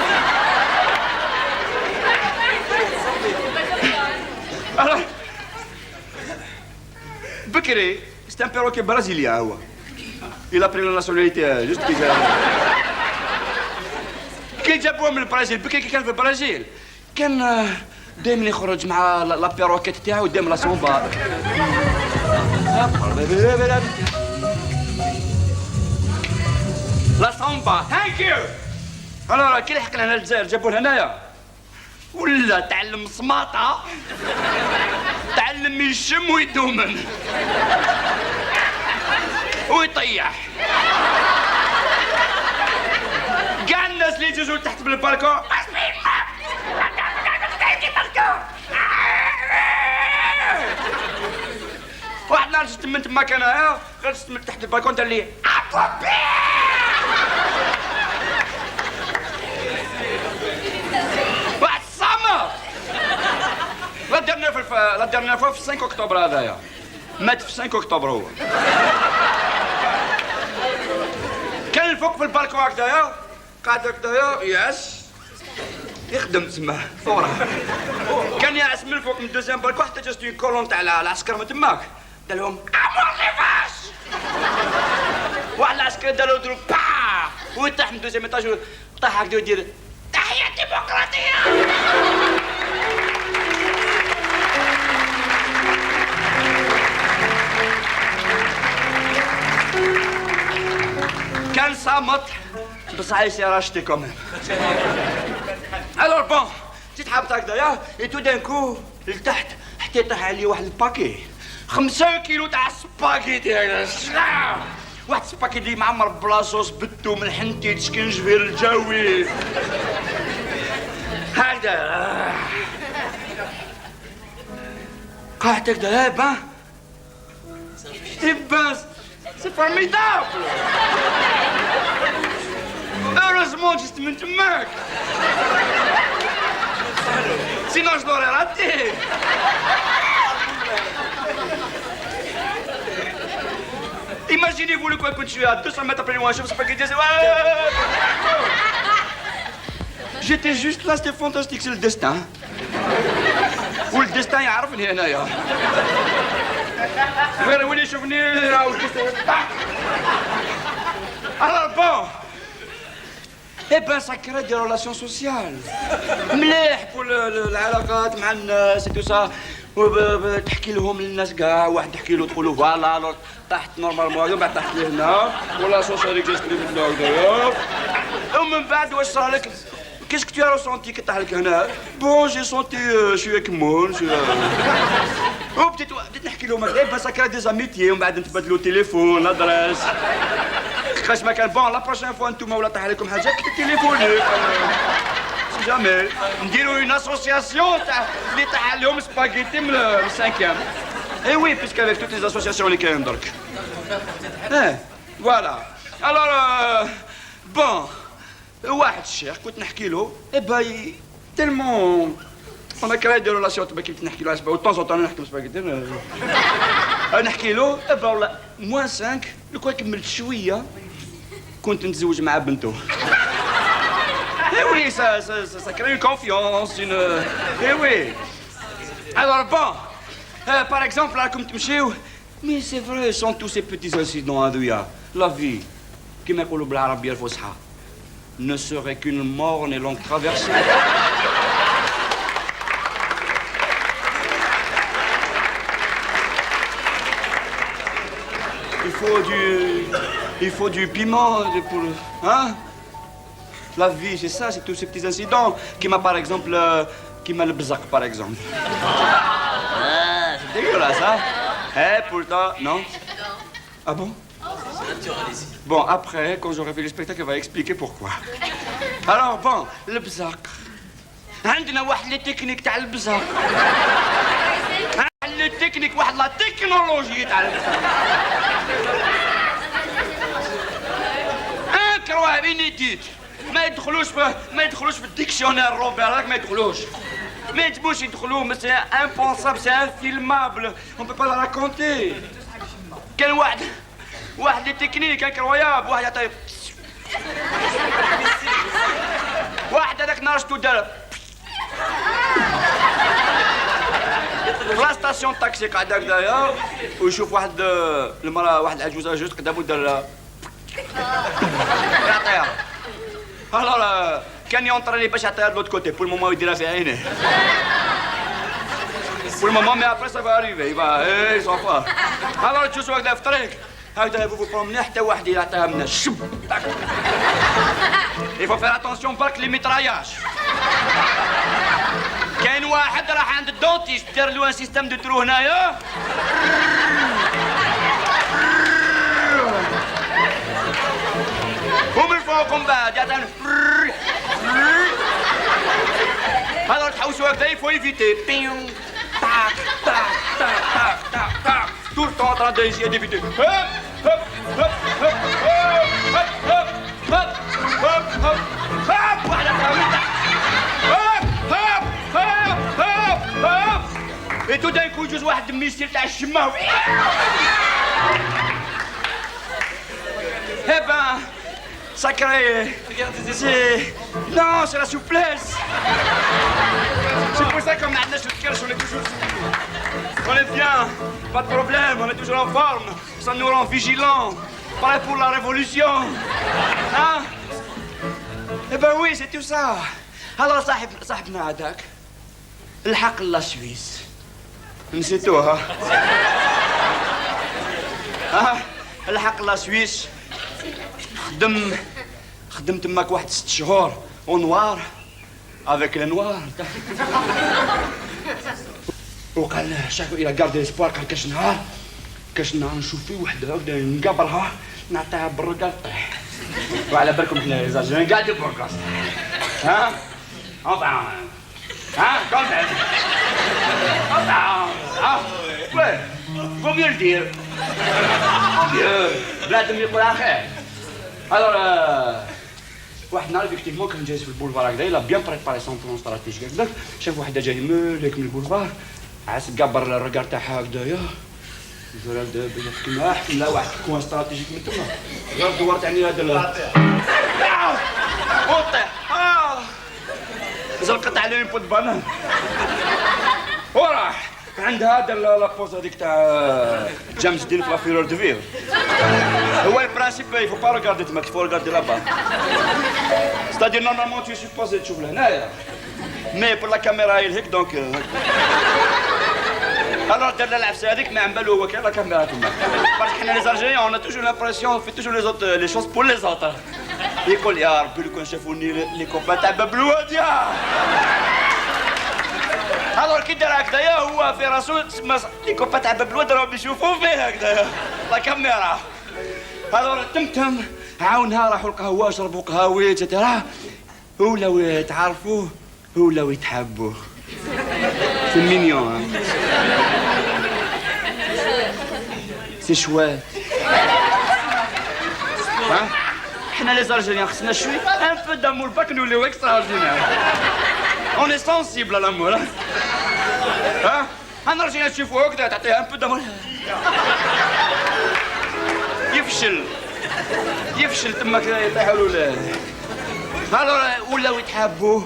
Alors، بكري، c'est un perroquet brésilien هو. Il a pris la nationalité, euh, juste كي جا-، كي جابوه من البرازيل، بكري كي كان في البرازيل. كان، آه، دايما يخرج مع la، la perroquette تاعو، دايما la samba. La samba، thank you. Alors، كي لحقنا هنا للجزائر، جابوه لهنايا. ولا تعلم سماطة، تعلم يشم ويدومن ويطيح. كاع الناس اللي يجوزوا تحت بالبالكون. واحد النهار جيت من تما كان، ها، غير جيت من تحت البالكون دار لي: "أبوبي!" واحد الصامة. La dernière fois، la dernière fois في cinq octobre هذايا. مات في cinq octobre هو. كان الفوق في البالكون هكذايا. قاعد هكذايا، ياس. يخدم تما، ثورة. كان ياس من الفوق، من deuxième balcon، حتى جات une colonne تاع الع-، العسكر من تماك. قال لهم: "أمور لي فاش!" واحد العسكري دار له ضرب، با! ويطيح من deuxième étage، طاح هكذا يدير: "تحية ديمقراطية!" كان صامت. بصح هي سي راشتي quand même. Alors bon، جيت حابط هكذايا، et tout d'un coup لتحت، حتى طاح عليا واحد الباكي، خمسة كيلو تاع سباكيتي هكذا. واحد السباكيتي معمر بلاصوص، بتوم، الحنتي، السكنجبير، الجاوي. هكذا. قعدت هكذا، ها، با. Eh ben, c'est formidable. Heureusement جيت من تماك. Sinon je l'aurais raté. Imaginez-vous le coin que tu es à deux cents mètres plus loin, je sais pas qui dit, ouais. J'étais juste là, c'était fantastique, c'est le destin. والدستان يعرفني انايا. غير وين يشوفني راهو الدستان. Alors bon. Eh ben, ça crée des relations sociales. مليح pour le- le- العلاقات مع الناس et tout ça. وب- ب- تحكي لهم للناس كاع، واحد تحكي له تقول له voilà، alors طحت normalement، من بعد طحت لهنا، ولا سوسيال اكزيست لي في الدار دايوغ. ومن بعد واش صار لك؟ Qu'est-ce que tu as ressenti كي طاح لك هنا؟ Bon, j'ai senti, euh, شويه كمون، شويه. وبديت بديت نحكي لهم هكذا، بصح كان des amitiés، ومن بعد نتبادلوا التليفون، l'adresse. كاش ما كان، bon، la prochaine fois نتوما ولا طاح عليكم حاجه، كي تليفوني. Si jamais نديروا une association تاع اللي طاح عليهم سباغيتي من ال cinquième. Eh oui, parce qu'avec toutes les associations اللي كاين درك. Eh, voilà. Alors, euh, bon, واحد الشيخ كنت نحكي له، eh ben, tellement on a créé des relations، تبا كنت نحكي له على سباغيتي، de temps en temps نحكي سباغيتي، نحكي له، eh ben، والله moins cinq، لو كان كملت شويه كنت نتزوج مع بنته. Eh oui, ça, ça, ça, ça crée une confiance, une. Eh oui. Alors bon, euh, par exemple, راكم تمشيو، mais c'est vrai, sans tous ces petits incidents هذويا، la vie كيما يقولوا بالعربيه الفصحى، ne serait qu'une morne et longue traversée. Il faut du, il faut du piment pour, hein? La vie, c'est ça, c'est tous ces petits incidents. كيما par exemple, euh, كيما البزق, par exemple. Ah, c'est dégueulasse, hein? Eh, pourtant, non? Ah bon? Bon, après, quand j'aurai fait le spectacle, il va expliquer pourquoi. Alors, bon, البزق. عندنا واحد les techniques تاع البزق. واحد les techniques, واحد la technologie تاع البزق. Incroyable, inédite. ما يدخلوش في, ما يدخلوش في الديكسيونير روبير, راك ما يدخلوش. ما يجبوش يدخلوا, mais c'est impensable, c'est infilmable. On peut pas le raconter. كان واحد, واحد les techniques incroyables, واحد يعطي, واحد هذاك نهار شتو دار. في la station taxi قاعد هكذايا, ويشوف واحد, آه, المرأة, واحد العجوزة جوست قدامه, دار لها, يعطيها. Alors, آه, كان يونطريني باش يعطيها de l'autre côté, pour le moment يديرها في عينيه. Pour le moment, mais après ça va arriver, il va, eh, il s'en va. Alors, تشوف هكذا في الطريق, هكذا vous vous promenez, حتى واحد يعطيها من الشب. Il faut faire attention برك les mitraillages. كاين واحد راح عند ال dentiste, دار له un système de trou هنايا. ومن فوق من بعد يعطيها. Alors تحوسوا هكذا, il faut éviter. بيو. طاق, طاق, طاق, طاق, طاق, طاق. Tout le temps en train d'essayer d'éviter. Hop, hop, hop, hop, hop, hop, hop, hop, hop, hop, hop, واحد أخرى من تحت. Hop, hop, hop, hop, hop. Et tout d'un coup, يجوز واحد الميسيل تاع الشمة. Eh ben, sacré. C'est, non, c'est la souplesse. C'est pour ça qu'on a le cœur sur les toujours. On est bien, pas de problème, on est toujours en forme. Ça nous rend vigilants, prêts pour la révolution. Hein? Eh ben oui, c'est tout ça. Alors, صاحب, صاحبنا هذاك. لحق la Suisse. نسيتوها. ها؟ لحق la Suisse. خدم, خدم تماك واحد ست شهور au noir, avec les noirs. وقال شاف, il a gardé espoir, قال كاش نهار, كاش نهار نشوف فيه وحده هكذا نقابرها, نعطيها بالرقاص طيح. وعلى بالكم حنا les Algériens كاع des beaux gosses. ها؟ Enfin, ها؟ Quand même. Enfin, ها؟ Ouais. Vaut mieux le dire. Vaut mieux. بنادم يقول خير. Alors, euh, واحد النهار effectivement كان جالس في البولفار هكذا, il a bien préparé son plan stratégique هكذاك, شاف وحده جايه مليك من البولفار, عاس قابر الرقار تاعها هكذايا, دار هكذا بين الحكمه, حكم لها واحد الكوان استراتيجيك من تما, غير دورت عليه هذا ال-, آه! وطيح. آه! زرقت عليه une peau de banane. وراح عندها دار la pause هذيك تاع James Dean في La Fureur de Vivre. هو le principe, il faut pas regarder تماك, il faut regarder là-bas. C'est-à-dire, normalement, tu es supposé تشوف لهنايا. Mais pour la caméra, il هيك, donc, euh, هكا. Alors, دار لها العفسة هذيك, ما على بالو هو كاين la caméra تما. Parce que حنا les Algériens, on a toujours l'impression, on fait toujours les autres, les choses pour les autres. يقول: "يا ربي لو كان شافوني les copains تاع باب الواد يا". Alors كي دار هكذايا هو في راسو تسمى les copains تاع باب الواد راهم يشوفوا فيه هكذايا la caméra. Alors تم تم عاونها، راحوا القهوة، شربوا قهاوي et cetera. ولاو يتعارفوا، ولاو يتحابوا. C'est mignon, hein. C'est chouette. Hein? حنا les Algériens خصنا شوي un peu d'amour, باك نوليو extraordinaire. On est sensible à l'amour, hein. Hein? انا رجعنا نشوفو هكذا، تعطيه un peu d'amour. يفشل. يفشل تماك، يطيحوا له. Alors ولاو يتحابوا،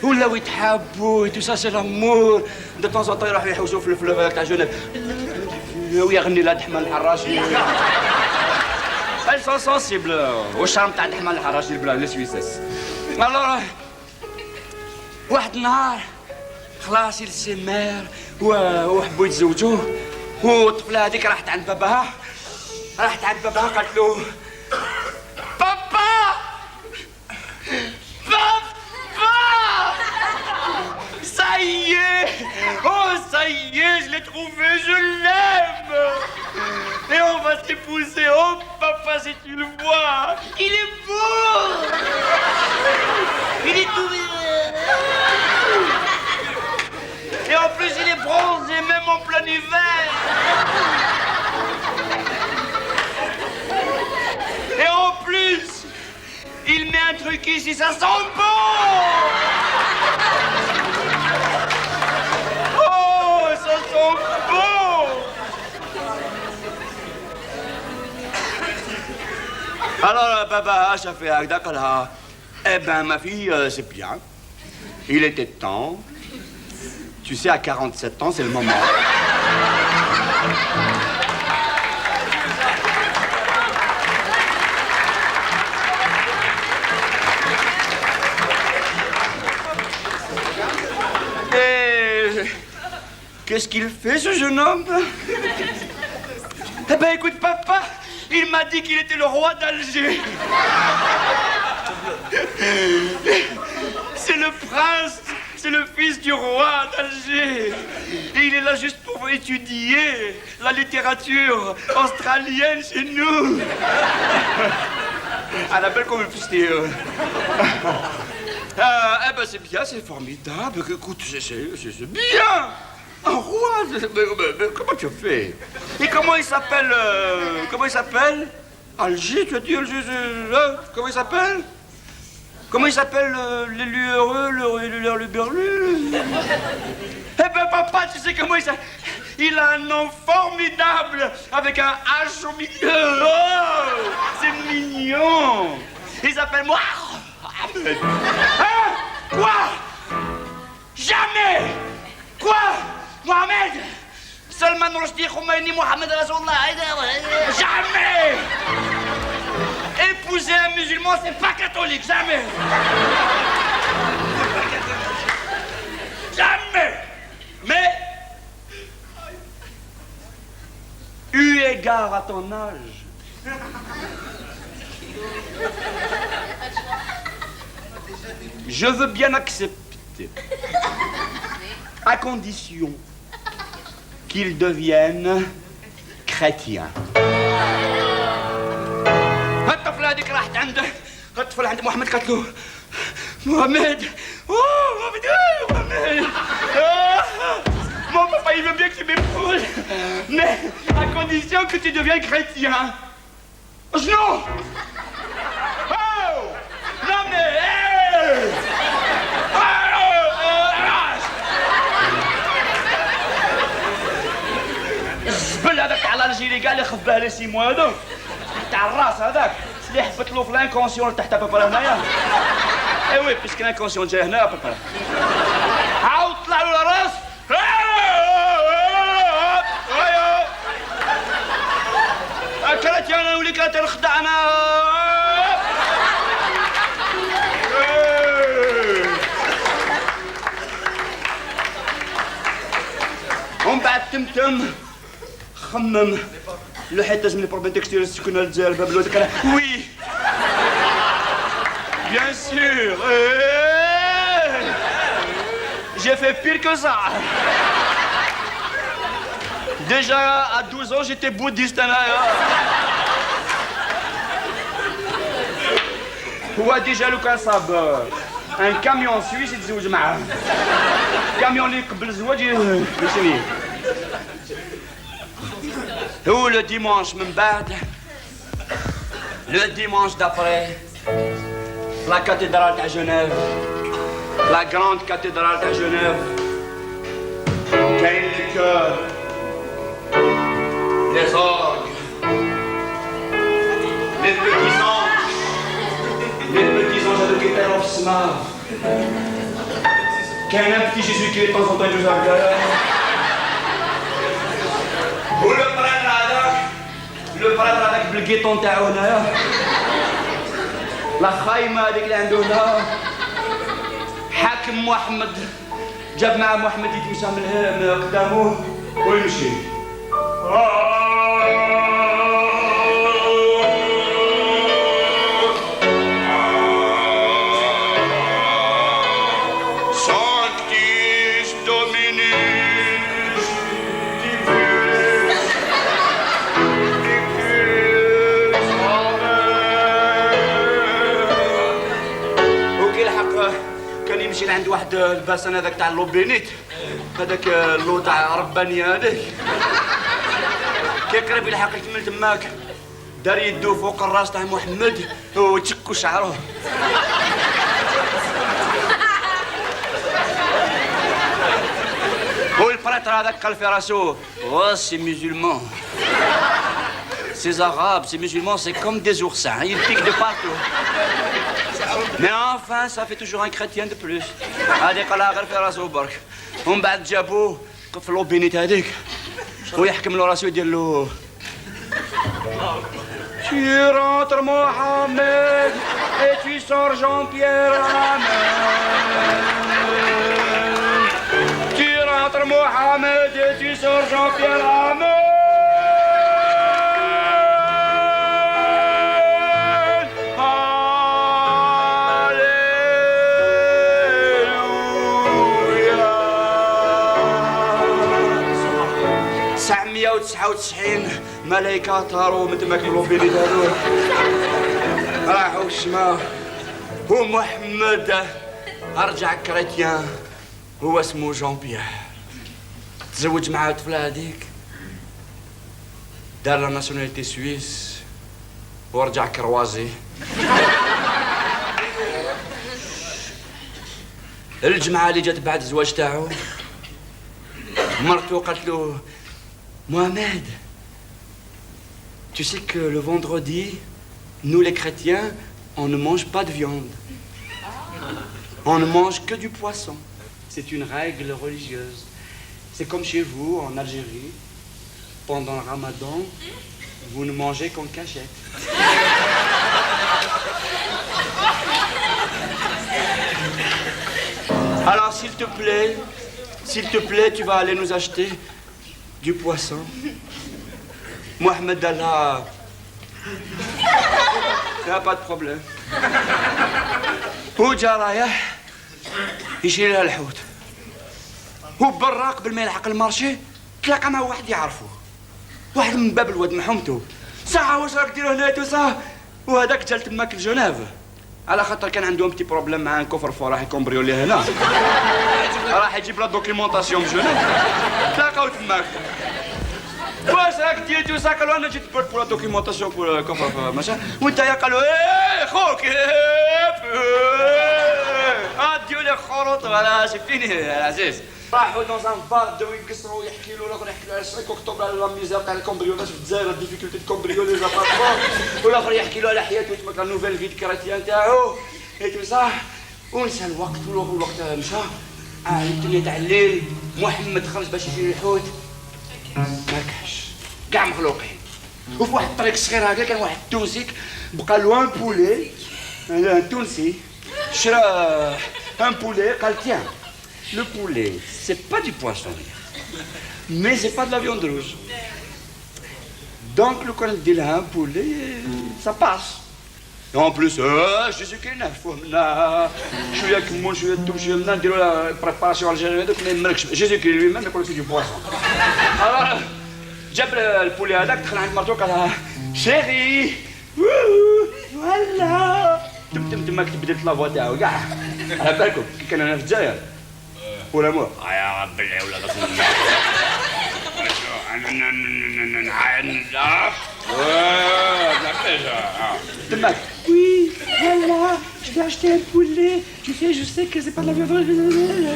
ولاو يتحابوا، tout ça c'est l'amour. De temps en temps يروحوا يحوسوا في الفلوق هذاك تاع جنيف، ويغني لها دحمان الحراشي. Elles sont sensibles. والشرم تاع دحمان الحراشي البلاد les Suisses. Alors واحد النهار خلاص يلسي مير و-، وحبوا يتزوجوا، والطفلة هذيك راحت عند باباها، راحت عند باباها قالت له: "Papa! Papa! Ça y est! Oh, ça y est, je l'ai trouvé, je l'aime! Et on va s'épouser! Oh, papa, c'est tu le vois, il est beau. Il est tout. Et en plus, il est bronzé, même en plein hiver. Et en plus, il met un truc ici, ça sent bon. Oh, ça sent bon." Alors, باباها شاف فيها هكذا قال لها: "Eh ben, ma fille, euh, c'est bien. Il était temps. Tu sais, à quarante-sept ans, c'est le moment." Et qu'est-ce qu'il fait, ce jeune homme ? Eh ben, écoute, papa, il m'a dit qu'il était le roi d'Alger. C'est le prince, c'est le fils du roi d'Alger. Et il est là juste pour étudier la littérature australienne chez nous. À la belle comme le festival. Euh, eh ben, c'est bien, c'est formidable. Écoute, c'est, c'est, c'est, c'est bien. Un roi, mais, mais, mais comment tu fais ? Et comment il s'appelle, euh, comment il s'appelle ? Alger, tu as dit Alger, c'est, hein ? Comment il s'appelle ? Comment il s'appelle, euh, l'élu heureux, le, le, le, le berlu ? Eh ben, papa, tu sais comment il s'appelle ? Il a un nom formidable, avec un H au milieu. Oh, c'est mignon. Il s'appelle Mohamed. Hein ? Quoi ? Jamais ! Quoi ? Mohamed ! Salman Rushdie, Khomeini, Mohamed Rasulullah, jamais ! Épouser un musulman, c'est pas catholique, jamais ! Jamais ! Mais, eu égard à ton âge, je veux bien accepter, à condition qu'il devienne chrétien. الطفلة هذيك راحت عند، الطفلة عند محمد قالت له: "محمد، oh, محمد، oh, محمد, oh, mon papa, il veut bien que tu m'épouses, mais à condition que tu deviennes chrétien." شنو؟ Oh ! Non mais, hey ! Oh, oh, oh, الزبل هذاك تاع l'Algérie كاع اللي خف به les six mois هذو، تاع الراس هذاك اللي حبت له في l'inconscient لتحت بابا هنايا. Eh oui, puisque l'inconscient جاي هنا à peu près. عاود طلع له الراس. اكلت يا انا ولي كانت الخدعنا. ومن بعد تمتم خمم. لو حيت لازم لي بروبليم تكستيل سكون الجزائر باب الواد كان. Oui. Bien sûr. Eh. J'ai fait pire que ça. Déjà à douze ans j'étais bouddhiste انا. هو déjà لو كان صاب un camion suisse يتزوج معاه. Camion اللي قبل الزواج يشريه. هو le dimanche من بعد، le dimanche d'après، la cathédrale تاع Genève، la grande cathédrale تاع Genève، كاين le chœur، les orgues، les petits anges، les petits anges هذوك يطيروا في السماء. كاين un petit Jésus qui est de temps en temps يجوز هكذا. و le prêtre هذاك، le prêtre هذاك بالقيطون تاعو هنايا، la خايمة هذيك اللي عنده هنا، حاكم محمد جاب معاه محمد يتمشى من هنا، من قدامه ويمشي. Sanctis Dominus. وكي لحق كان يمشي لعند واحد الباسان هذاك تاع اللوبينيت، هذاك اللو تاع ربانية هذاك. كي قريب يلحق يكمل تماك، دار يدو فوق الراس تاع محمد وتشكو شعره. هو البريتر هذاك قال في راسو: Oh, ces musulmans, ces arabes, ces musulmans, c'est comme des oursins, hein, ils piquent de partout. Mais enfin, ça fait toujours un chrétien de plus. هذه قالها غير في راسو برك. ومن بعد جابوه في لوبينيت هذيك ويحكم له راسو يدير له: Tu rentres Mohamed et tu sors Jean-Pierre. Amen. Tu rentres Mohamed et tu sors Jean-Pierre. Amen. Alleluia. تسعمية وتسعة وتسعين ملائكة طاروا من تماك اللوبينيت هذوك، راحوا السما. ومحمد رجع كريتيان، هو اسمه جون بيير، تزوج مع الطفلة هذيك، دار la nationalité suisse ورجع كروازي. الجمعة اللي جات بعد الزواج تاعو، مرتو قالت له: Mohamed, tu sais que le vendredi, nous les chrétiens, on ne mange pas de viande. On ne mange que du poisson. C'est une règle religieuse. C'est comme chez vous, en Algérie. Pendant le ramadan, vous ne mangez qu'en cachette. Alors, s'il te plaît, s'il te plaît, tu vas aller nous acheter du poisson. Mohamed قال لها: Il n'y a pas de problème. وجا رايح يشري لها الحوت، وبرا قبل ما يلحق المارشي تلاقى مع واحد يعرفوه، واحد من باب الواد محومتو. ساعة: واش راك ديرو هنا؟ تو ساعة. وهذاك جا تماك لجنيف على خاطر كان عندهم بتي بروبليم مع كوفر فو، راح يكومبريولي هنا. راح يجيب لا دوكيومونطاسيون من جنيف. تلاقاو تماك. واش راك دير؟ تو ساعة. قالوا: انا جيت بور لا دوكيومونطاسيون بور كوفر فو ماشان. وانت يا قالوا: ايه خوك، ايه، ايه. اديو لي خروط، فوالا سي فيني العزيز. راحوا دون ان بار، بداو يقصروا، يحكي له الاخر، يحكي له على cinq octobre، على لا ميزير تاع الكومبريو، الناس في الجزائر، لا ديفيكولتي دو كومبريو، لي زابارتمون. والاخر يحكي له على حياته تماك، لا نوفيل في دو كريتيان تاعو. اي تو سا. ونسى الوقت، والوقت مشى. آه، الدنيا تاع الليل، محمد خرج باش يجيب الحوت. ما كانش. كاع مخلوقين. وفي واحد الطريق صغير هكا كان واحد التونسي بقى له un poulet. آه، تونسي شرا un poulet، قال: tiens, le poulet, c'est pas du poisson, mais c'est pas de la viande rouge. Donc, لو كان ندي لها un poulet, ça passe. Et en plus, آه، جيزي كريست ناف، فهمنا. شوية كمون، شوية ثوم، شوية منا، نديرو la préparation algérienne هذوك، ما يمركش. جيزي كريست lui-même يقول لك c'est du poisson. Alors، جاب ال poulet هذاك، دخل عند مرتو، قال لها: chérie, voilà. تم، تم، تماك تبدلت la voix تاعو كاع. على بالكم، كي كان هنا في الجزائر، ولا مو؟ آه يا رب، بالله ولا غزل. أنا، أنا، أنا، أنا، أنا، أنا، آه، لا، لا، آه. تماك. Oui, voilà, je vais acheter un poulet. Tu sais, je sais que c'est pas de la viande,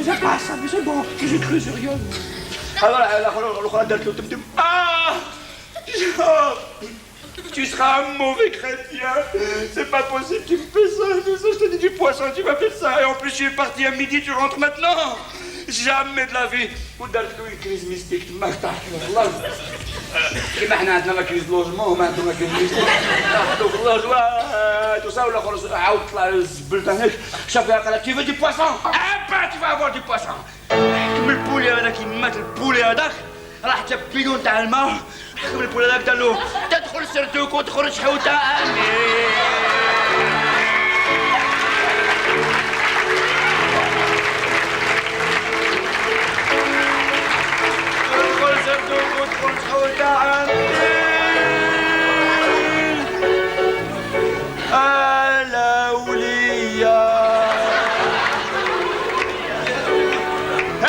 ça passe, mais c'est bon, je cru sur rien. Alors, الآخر، الأخرى دارت له تم تم. آه! Tu seras un mauvais chrétien. C'est pas possible, tu me fais ça, tu sais, je te dis du poisson, tu vas faire ça. Et en plus, tu es parti à midi, tu rentres maintenant. Jamais de la vie. ودارت له une crise mystique تماك، طاحت له في الارض. كيما حنا عندنا la crise de logement، هما عندهم la crise mystique. طاحت له في الارض، واه، tout ça، والاخر عاود طلع للزبل تانيك. شافها قال لها: tu veux du poisson ? Ah ben, tu vas avoir du poisson. حكم ال poulet هذاك، يمات ال poulet هذاك. راح جاب bidon تاع الماء، حكم ال poulet هذاك، قال له: تدخل سردوك وتخرج حوتة. آمين. تدخل سردوك وتخرج حوتة. آمين. الأولياء.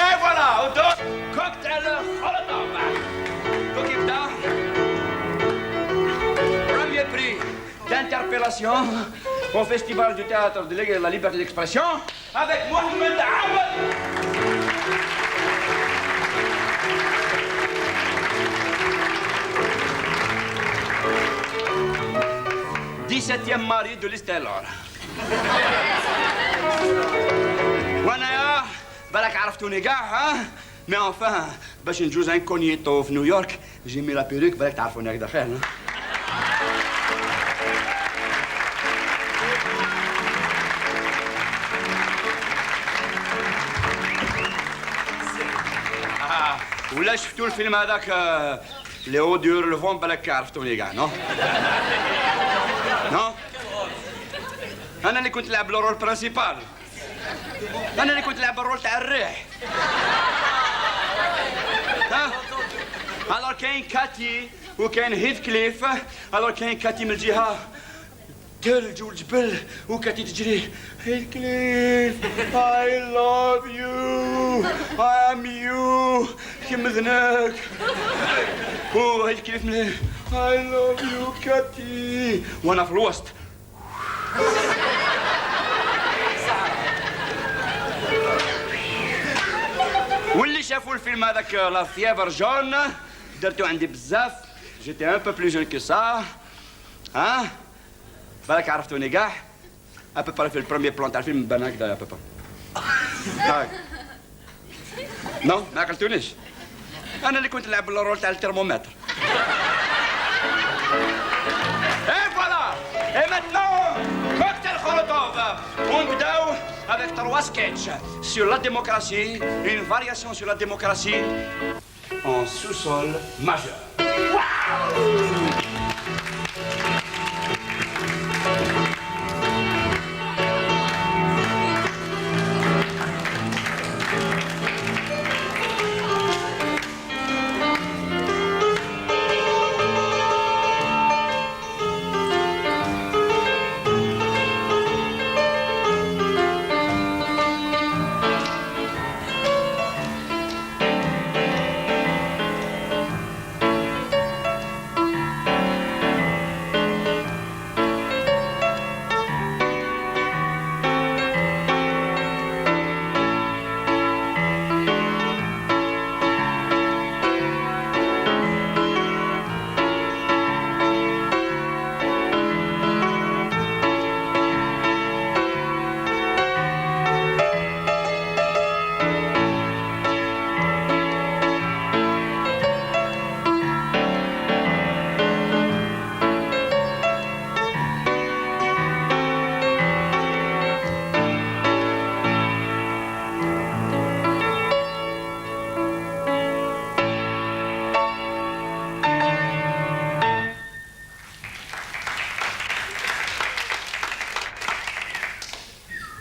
Et voilà, on donne cocktail Molotov. Donc, il y a premier prix d'interpellation au Festival du théâtre de la liberté d'expression avec Mohamed Aoud. Dix-septième mari de Lise Taylor. وانايا بالك عرفتوني كاع، ها؟ Mais enfin، باش نجوز incognito في نيويورك، j'ai mis la perruque، بالك تعرفوني هكذا خير، ها؟ آه، ولا شفتوا الفيلم هذاك، آه، Les Hauts du Haut-Levant، بالك عرفتوني كاع، non؟ Non؟ انا اللي كنت نلعب le rôle principal. انا اللي كنت نلعب le rôle تاع الريح. ها؟ Alors كاين كاتي وكاين هيثكليف. Alors كاين كاتي من الجهه ثلج والجبل، وكاتي تجري: هيثكليف، I love you, I am you. كي مذنك. وهيثكليف من: I love you كاتي. وانا في الوسط. واللي شافوا الفيلم هذاك La Fièvre Jaune، درتو عندي بزاف. J'étais un peu plus jeune que ça. ها؟ بالك عرفتوني كاع. À peu près في le premier plan تاع الفيلم بان هكذا à peu près. هاي. Non، ما عقلتونيش. انا اللي كنت نلعب le rôle تاع الترمومتر. Et voilà. Et maintenant, cocktail Molotov. ونبداو avec trois sketchs sur la démocratie, une variation sur la démocratie en sous-sol majeur.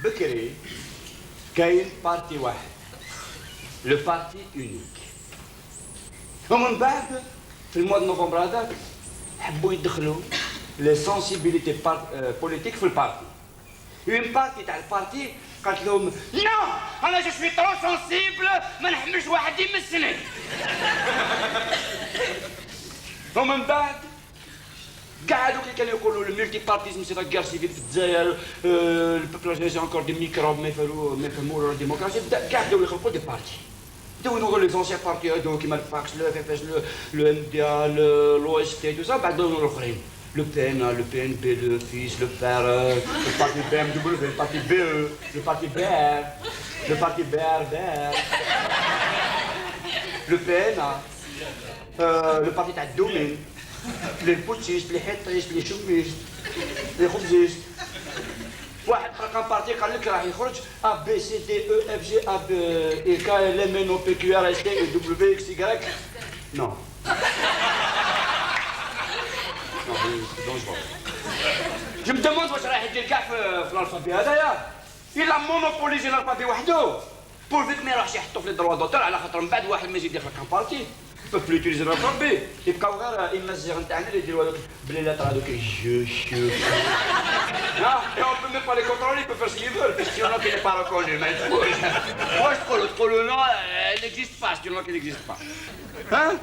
بكري كاين parti واحد، le parti unique. ومن بعد في le mois de novembre هذاك حبوا يدخلوا les sensibilités par- euh, politiques في le parti. Une partie تاع le parti قالت لهم: "Non, أنا je suis trop sensible، ما نحملش واحد يمسني." ومن بعد كاع هذوك اللي كانوا يقولوا le multipartisme c'est la guerre civile في الجزائر، euh, le peuple algérien c'est encore des microbes، ما يفهموا، ما يفهموا la démocratie، بدا كاع بداو يخلقوا des partis. بداو ينوضوا les anciens partis هذو كيما le PACS، le FFS، le, le MDA، le, l'OST، tout ça، بعد بداو الاخرين. Le PNA, le PNB, le FIS, le PER, euh, le parti B M W, le parti B E, le parti B R, le parti B R, B R, le PNA, euh, le parti تاع الدومين، les putschistes، les حيطيسtes، les chaumistes، les خبزيسtes. واحد رقم parti قال لك راه يخرج A B C D E F G A B E K L M N O P Q R S T U W X Y. Non. Non, c'est dangereux. Je me demande واش رايح يدير كاع في, في l'alphabet هذايا. Il a monopolisé l'alphabet وحده. Pourvu que ما يروحش يحطو في les droits d'auteur، على خاطر من بعد واحد ما يزيد يخلق un parti. Ils peuvent plus utiliser l'alphabet. يبقاو غير إمازيغ نتاعنا اللي يديروا هذوك ب les lettres هذوك. Je, je, je. Ah, et on peut même pas les contrôler, ils peuvent faire ce qu'ils veulent, puisqu'il y en a qui n'est pas reconnu, mais il faut. واش تقولوا؟ تقولوا non, elle n'existe pas, c'est une langue qui n'existe pas. Hein?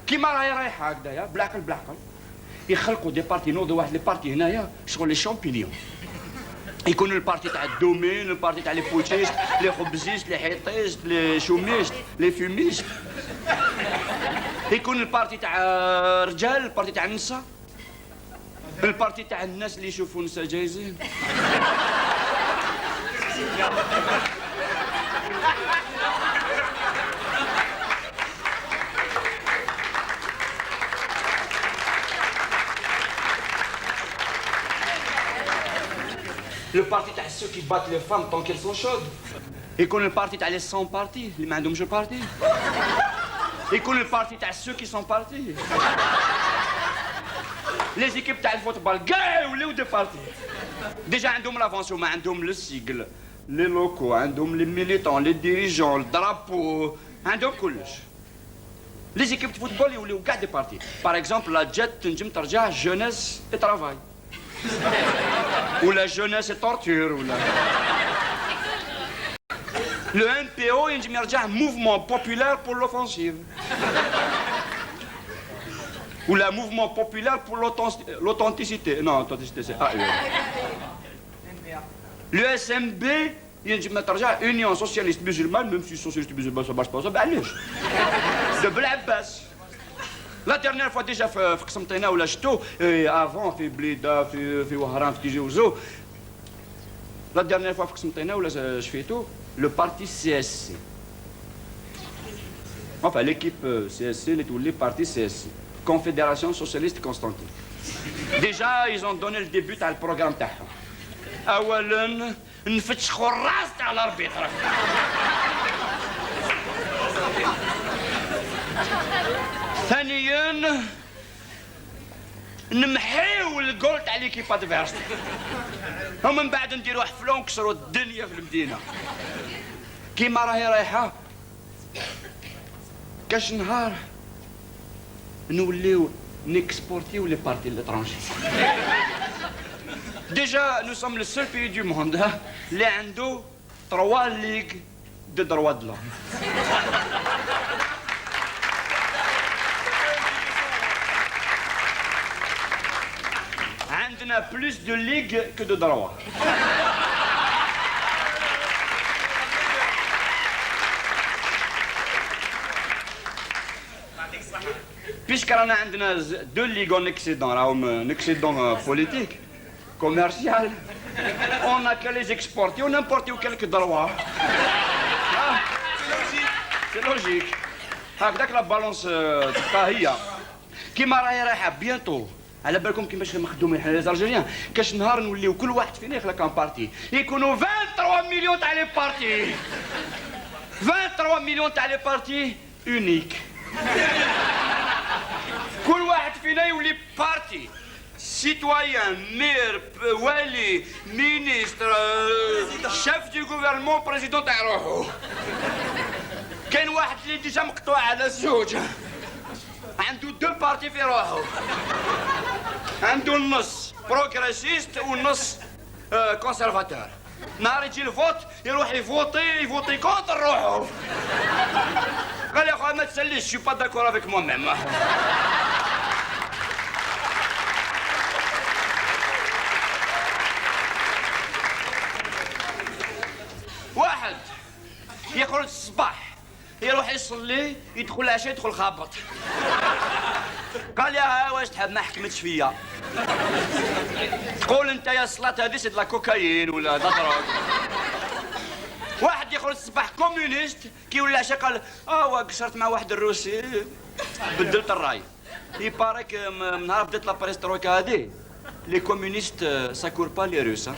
كيما راهي رايحة هكذايا، بالعقل، بالعقل. يخلقوا des partis، ينوضوا واحد les partis هنايا، شغل les champignons. يكونوا le parti تاع الدومين، le parti تاع les putschistes، les خبزيسtes، les حيطيسtes، les chaumistes، les fumistes. يكون le parti تاع الرجال، le parti تاع النساء، le parti تاع الناس اللي يشوفوا النساء جايزين. Le parti تاع ceux qui battent les femmes tant qu'elles sont chaudes. يكون le parti تاع les sans parti اللي ما عندهمش parti. يكون le parti تاع ceux qui sont partis. Les équipes تاع الفوتبال كاع يوليو des partis. Déjà عندهم l'avance، هما عندهم le sigle، les locaux، عندهم les militants، les dirigeants، le drapeau، عندهم كلش. Les équipes de football يوليو كاع des partis. Par exemple, la Jet تنجم ترجع Jeunesse et Travail. ولا Jeunesse et Torture، ولا le M P O ينجم يرجع Mouvement Populaire pour l'Offensive. ولا Mouvement Populaire pour l'Authen-, l'Authenticité. Non, Authenticité, c'est A E. Le S M B ينجم ترجع Union Socialiste Musulmane، même si Socialiste Musulmane ça marche pas, ça معليش. De Belabas. La dernière fois déjà في, في قسنطينة ولا شتو، eh, avant في بليدة، في, في وهران، في تيزي وزو. La dernière fois في قسنطينة ولا ش-, شفيتو، le parti C S C. Enfin, l'équipe, euh, C S C اللي تولي parti C S C. Confédération Socialiste Constantine. Déjà, ils ont donné le début تاع le programme تاعهم. أولا، نفتشخوا الراس تاع l'arbitre. ثانيا، نمحيو le goal تاع l'équipe adverse. ومن بعد نديروا حفلة ونكسروا الدنيا في المدينة. كيما راهي رايحة، كاش نهار نوليو نكسبورتيو les partis à l'étranger. Déjà, nous sommes le seul pays du monde, ها، اللي عنده trois ligues de droits de l'homme. عندنا plus de ligues que de droits. Puisque رانا عندنا ز-, deux ligues en excédent، راهم un excédent, euh, politique, commercial. On n'a qu'à les exporter, on importe quelques droits. Ah, c'est logique. هكذاك la balance, euh, تبقى هي. كيما راهي رايحة bientôt. على بالكم كيفاش مخدومين حنا les Algériens. كاش نهار نوليو كل واحد فينا يخلق un parti. يكونوا vingt-trois millions تاع les partis. Vingt-trois millions تاع les partis. Unique. كل واحد فينا يولي parti. Citoyen, maire, p-, wali, ministre, euh, chef du gouvernement, président تاع روحو. كاين واحد اللي déjà مقطوع على زوج، عنده deux partis في روحو، عنده النص progressiste والنص، آه، conservateur. نهار يجي الفوت يروح يفوطي، يفوطي contre روحو. قال: "يا خويا، ما تسليش، je suis pas d'accord avec moi-même." واحد يخرج الصباح، يروح يصلي، يدخل العشاء، يدخل خابط. قال: "يا ها، واش تحب، ما حكمتش فيا. تقول انت يا الصلاة هذه c'est de la cocaïne ولا de la drogue." واحد يخرج الصباح communiste، كي ولا العشاء قال: "اه، واه، قصرت مع واحد الروسي، بدلت الراي." Il paraît que م-، من نهار بدات la perestroïka هذه، les communistes, euh, ça court pas les Russes, hein.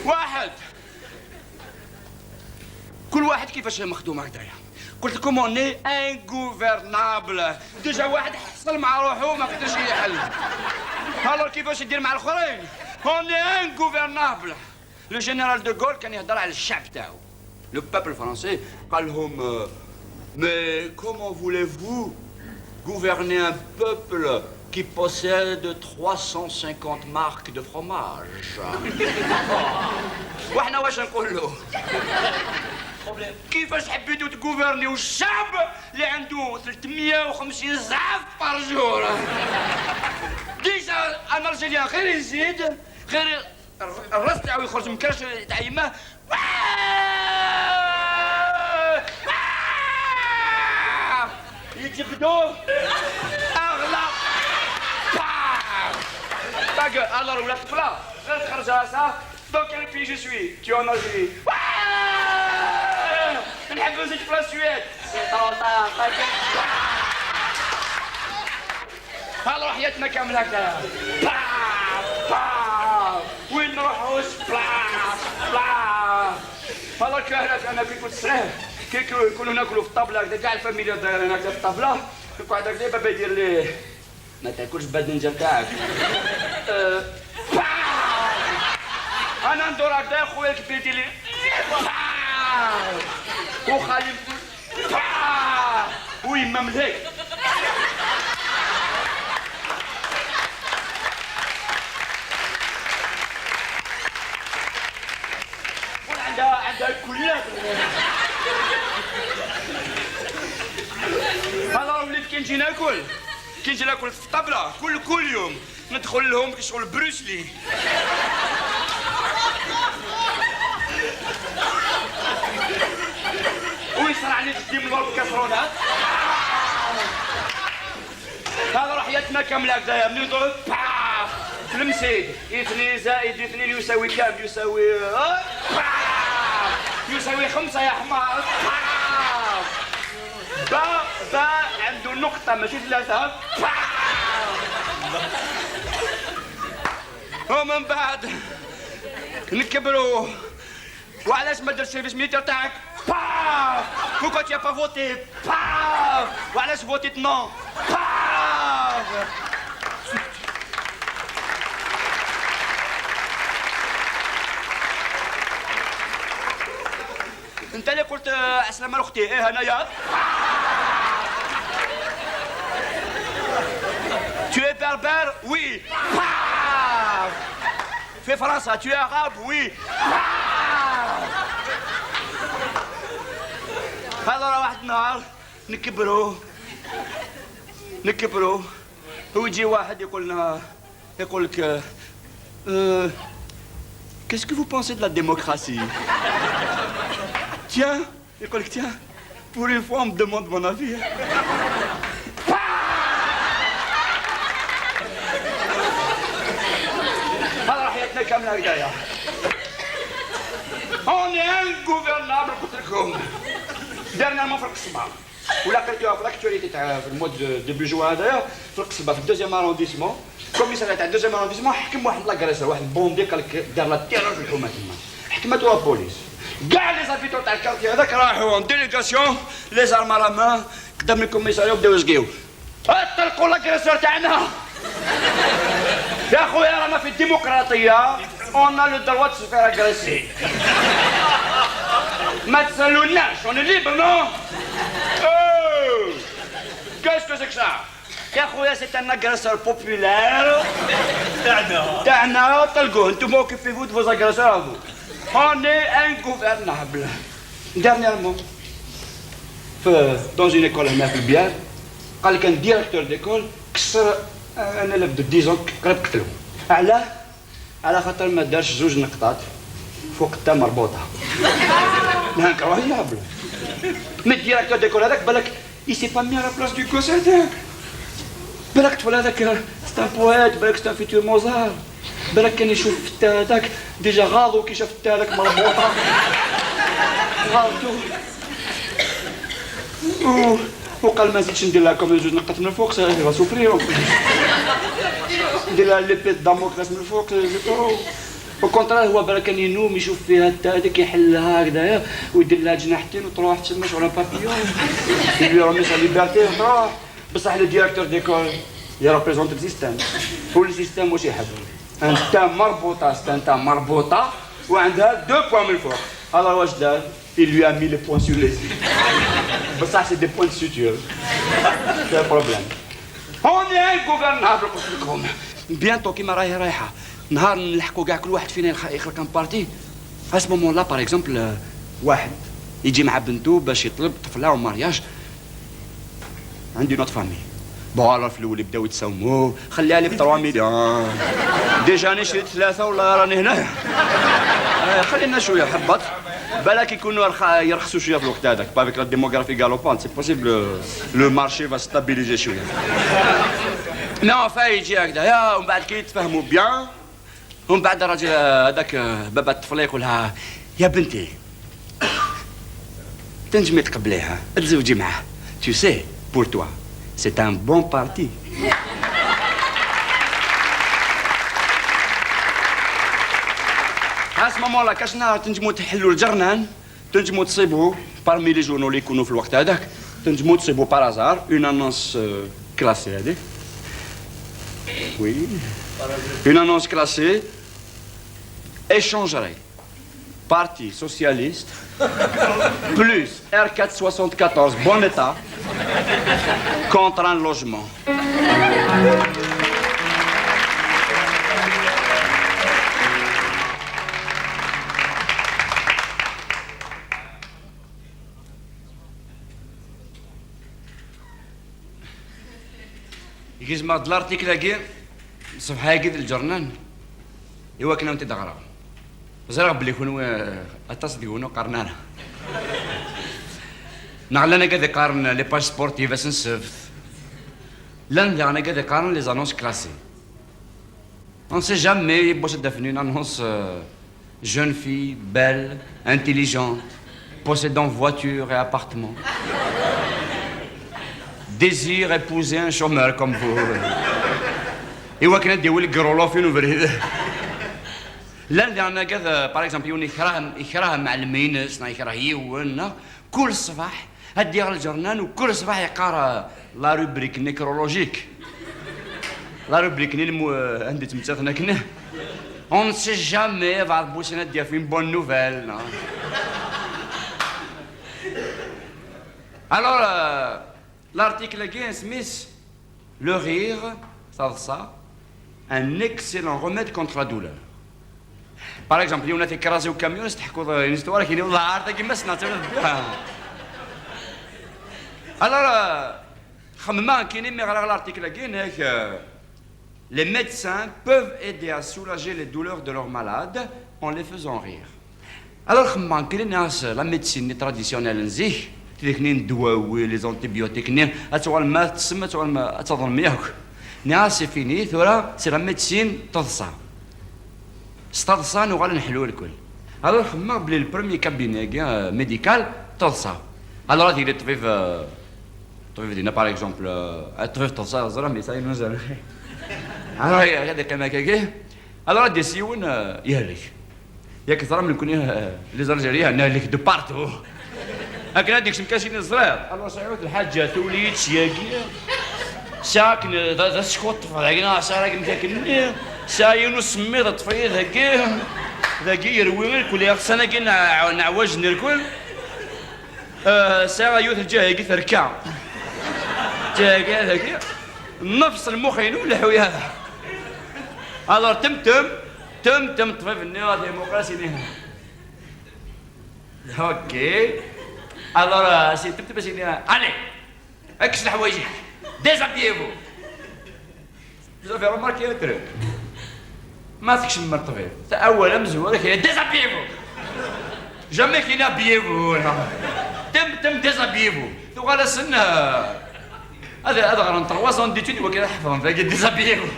واحد، كل واحد كيفاش مخدوم هكذايا. قلت لكم on est ingouvernable. Déjà واحد حصل مع روحو ما قدرش يحل. Alors كيفاش يدير مع الاخرين؟ On est ingouvernable. Le général de Gaulle كان يهضر على الشعب تاعو، le peuple français، قال لهم: "Euh, mais comment voulez-vous gouverner un peuple qui possède trois cent cinquante marques de fromage?" وحنا واش نقول له؟ كيفاش حبيتوا تغوفرنيو الشعب اللي عنده ثلاثمية وخمسين زعاف par jour؟ Déjà un Algérien غير يزيد، غير الر-، الراس تاعو يخرج من كرش تاع يماه. يجبدوه. اغلى. باو. طاق. الور ولا طفله غير تخرج راسها. Dans quel pays je suis? Tu es en Algérie. نحب نزيد في la Suède. C'est trop tard. طاق. ها روح حياتنا كاملة هكذا. با، با. وين نروحو؟ بلا، بلا. Alors que هناك أنا كي كنت صغير، كي كو-، كنا ناكلو في الطابلة هكذا، كاع الفاميليا دايرين هكذا في الطابلة، نقعد هكذا، بابا يدير لي: "ما تاكلش الباذنجة تاعك." أه، با. أنا ندور هكذا، خويا الكبير يدير لي: با. وخالي يقول: "با!" ويما مليك. ولا عندها، عندها كلاب. Alors وليت كي نجي ناكل، كي نجي ناكل في الطابلة كل، كل يوم، ندخل لهم كي شغل بروسلي. ويصرع لي جدي من ورا الكاسرونات. هذا راح يتنا كامل هكذايا، من يدور، باف! في المسيد. اثنين زائد اثنين يساوي كام؟ يساوي، آه، باف! يساوي خمسة يا حمار. باف! با، با عنده نقطة ماشي ثلاثة. ومن بعد نكبروا. وعلاش ما درتش service militaire تاعك؟ باف! Pourquoi tu as pas voté? باف! وعلاش voté non؟ باف! انت اللي قلت، آه، عسلامة لاختي، ايه انايا. Tu es berbère? Oui. في فرنسا tu es arabe? Oui. هذا راه واحد النهار نكبرو، نكبرو، ويجي واحد يقول لنا، يقول لك: "Euh, qu'est-ce que vous pensez de la démocratie?" Tiens, يقول لك: "Tiens, pour une fois, on me demande mon avis." هذا راح يعطينا كامل هكذايا. On est ingouvernable، قلت لكم. Dernièrement في القصبة. ولا قريتوها في l'actualité تاع، في الموا دو، début juin هذايا، في القصبة، في le deuxième arrondissement، commissariat تاع le deuxième arrondissement حكم واحد l'agresseur، واحد البوندي، قال لك دار la terreur في الحومة تما. حكمتو la police. كاع les habitants تاع le quartier هذاك راحو en délégation، les armes à la main، قدام le commissariat وبداو يزقيو. اطلقوا l'agresseur تاعنا. يا خويا، رانا في الديمقراطية. On a le droit de se faire agresser. ما تسالوناش، on est libre, non? Oh, qu'est-ce que c'est que ça? يا خويا, c'est un agresseur populaire. تاعنا. تاعنا, تلقوه. انتم, occupez-vous de vos agresseurs à vous. On est ingouvernable. Dernièrement, في, dans une école هنا في البيار, قال لك un directeur d'école كسر un élève de dix ans, قريب قتلو. علاه؟ على خاطر ما دارش زوج نقطات فوق التاء مربوطة. Incroyable. Mais directeur d'école هذاك, بالك, il s'est pas mis à la place du gosse هذاك. بالك طفل هذاك, c'est un poète, بالك c'est un futur Mozart. بالك كان يشوف في التاء هذاك, déjà غاضو كي شاف التاء هذاك مربوطة. غاضو. و-، وقال: "ما نزيدش ندير لها كوم زوج نقط من الفوق, ça va souffrir en plus." ندير لها l'épée de Damoclès من الفوق, c'est trop. Au contraire, هو برا كان ينوم يشوف فيها حتى هذيك, يحلها هكذايا ويدير لها جناحتين وتروح تسمى شغل un papillon. Il lui remet sa liberté وتروح. بصح le directeur d'école, il représente le système. و le système واش يحب؟ انت مربوطة, c'est انت مربوطة, وعندها deux points من الفوق. Alors واش دار؟ Il lui a mis les points sur les i. بصح c'est des points de suture. C'est un problème. On est ingouvernable, قلت لكم. Bientôt كيما راهي رايحة, نهار نلحقوا كاع كل واحد فينا يخ-, يخلق un parti. À ce moment-là, par exemple, euh, واحد يجي مع بنته باش يطلب طفلة au mariage عند une autre famille. Bon, alors في الأول يبداو يتساوموا: "خليها لي ب trois millions. Déjà أنا شريت ثلاثة والله راني هنايا." آه، خلينا شوية, حبط. بالك يكونوا رخ-, يرخصوا شوية في الوقت هذاك. Avec la démographie galopante, c'est possible, le, le marché va stabiliser شوية. Mais enfin, يجي هكذايا, ومن بعد كي يتفاهموا bien, ومن بعد الراجل هذاك, بابا الطفلة, يقول لها: "يا بنتي, تنجمي تقبليها, تزوجي معاه. Tu sais, pour toi, c'est un bon parti." À ce moment-là, كاش نهار تنجموا تحلوا الجرنان, تنجموا تصيبوا parmi les journaux اللي يكونوا في الوقت هذاك, تنجموا تصيبوا par hasard une annonce, euh, classée, هذيك. Oui. Une annonce classée. Échangerez. Parti socialiste plus R quatre soixante-quatorze bon état contre un logement. Gezmeɣ-d l'article-agi, ṣṣefḥa-agi di lǧernan, i wakken ad wen-t-id-ɣreɣ. Ẓriɣ belli kunwi, eh, aṭas deg-wen ur qqaren ara. Neɣ llan agad iqqaren les pages sportives ass n ssebt. Llan daɣen agad iqqaren les annonces classées. On ne sait jamais, yiwwas ad d-afen une annonce, euh, jeune fille, belle, intelligente, possédant voiture et appartement. Désire épouser un chômeur comme vous. I wakken ad d-iwi lgrolofi n ubrid. Llan daɣen agad, euh, par exemple, yiwen ikrah, ikrah mɛellem-ines, neɣ ikrah yiwen, neɣ Kul ṣṣbeḥ ad d-yaɣ lǧernan u kul ṣṣbeḥ yeqqar, euh, la rubrique nécrologique. La rubrique-nni lmu-, euh, anda yettmettaten akken. On ne sait jamais, bɛaḍ n wussan ad d-yaf une bonne nouvelle, non? Alors, euh, l'article-agi isem-is Le rire, taḍsa, un excellent remède contre la douleur. Par exemple, yiwen ad t-ikrazi ukamyun, s-teḥkuḍ, euh, une histoire, kini, "Wallah, ar tagi ma ssneɣ-tt." Alors, euh, xemmemeɣ kini mi ɣriɣ l'article-agi, nek, euh, les médecins peuvent aider à soulager les douleurs de leurs malades en les faisant rire. Alors xemmemeɣ nekkini, nniɣ-as la médecine traditionnelle n zik, tidak-nni n ddwawi, les antibiotiques-nni, ad tuɣalem ma teṭṭsem, ad tuɣalem ad taḍnem yakk. Nniɣ-as c'est fini, tura c'est la médecine taḍsa. S taḍsa nuɣal neḥlu lkul. Alors xemmemeɣ belli le premier cabinet-agi, euh, médical, taḍsa. Alors ad yili ṭṭbib, euh, ṭṭbib dinna, par exemple, euh, ṭṭbib taḍsa, ẓran, mais ça, il nous a. Alors ad yeqqim akkagi. Alors ad d-yas yiwen, euh, yehlek. Yak teẓram nekkni, euh, les Algériens, nehlek de partout. Akken ad d-ikcem kan syin ẓriɣ. Alors sɛiɣ lḥaǧa, tuli-tt yagi. Sɛiɣ akken d, d askuṭṭef dagi, neɣ sɛiɣ akken akken-nni. Sɛiɣ yiwen usemmiḍ, ṭṭef-iyi dagi. Dagi yerwi irkul, iɣsan-agi n, n ɛwaj n irkul. Ah, sɛiɣ yiwet lǧiha-agi terka. Lǧiha-agi, dagi. Nnefs lmux-inu leḥu-ya. Alors, temtem, temtem ṭṭbib-nni ad imuqel, as-ini. Ok. Alors, euh, c'est tout petit, as-ini, allez, kkes leḥwayeǧ-ik. Déshabillez-vous. Vous avez remarqué un truc? Ma tekcem ar ṭṭbib, awal amezwaru, déshabillez-vous. Jamais qu'il a habillez-vous. Tem, tem, déshabillez-vous. Tuɣal-asen, euh, ad, ad ɣren trois ans d'études, wakken ad ḥefḍen dagi, déshabillez-vous.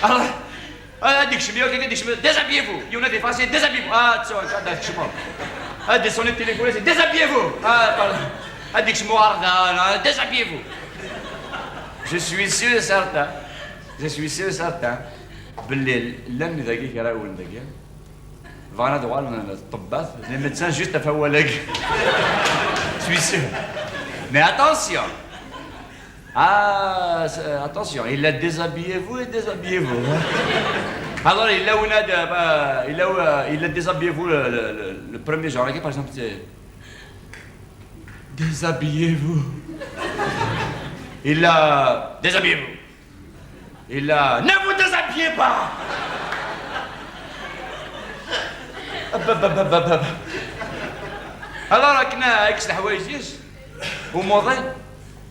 Alors, ah, ad ikcem, yakk ad ikcem, déshabillez-vous. Yiwen ad ifaṛes, déshabillez-vous. Ah, ttuɣ, ad ikcem. Ad isoni téléphone, déshabillez-vous. Ah, pardon. Ad ikcem uɣerda, ah, déshabillez-vous. Je suis sûr et certain. Je suis sûr et certain. Belli llan dagi kra win dagi. Bɣan ad uɣalen d ṭṭebbat, les médecins, juste ɣef wawal-agi. Je suis sûr. Mais attention. Ah, c'est, euh, attention, il a déshabillé vous et déshabillé vous, hein. Alors, il a, on a de, euh, il a, euh, il a déshabillé vous le, le, le, le premier jour, ok, par exemple, c'est déshabillez-vous. Il a déshabillez-vous. Il a ne vous déshabillez pas. Alors, akken ad yekkes leḥwayeǧ-is, umuḍin.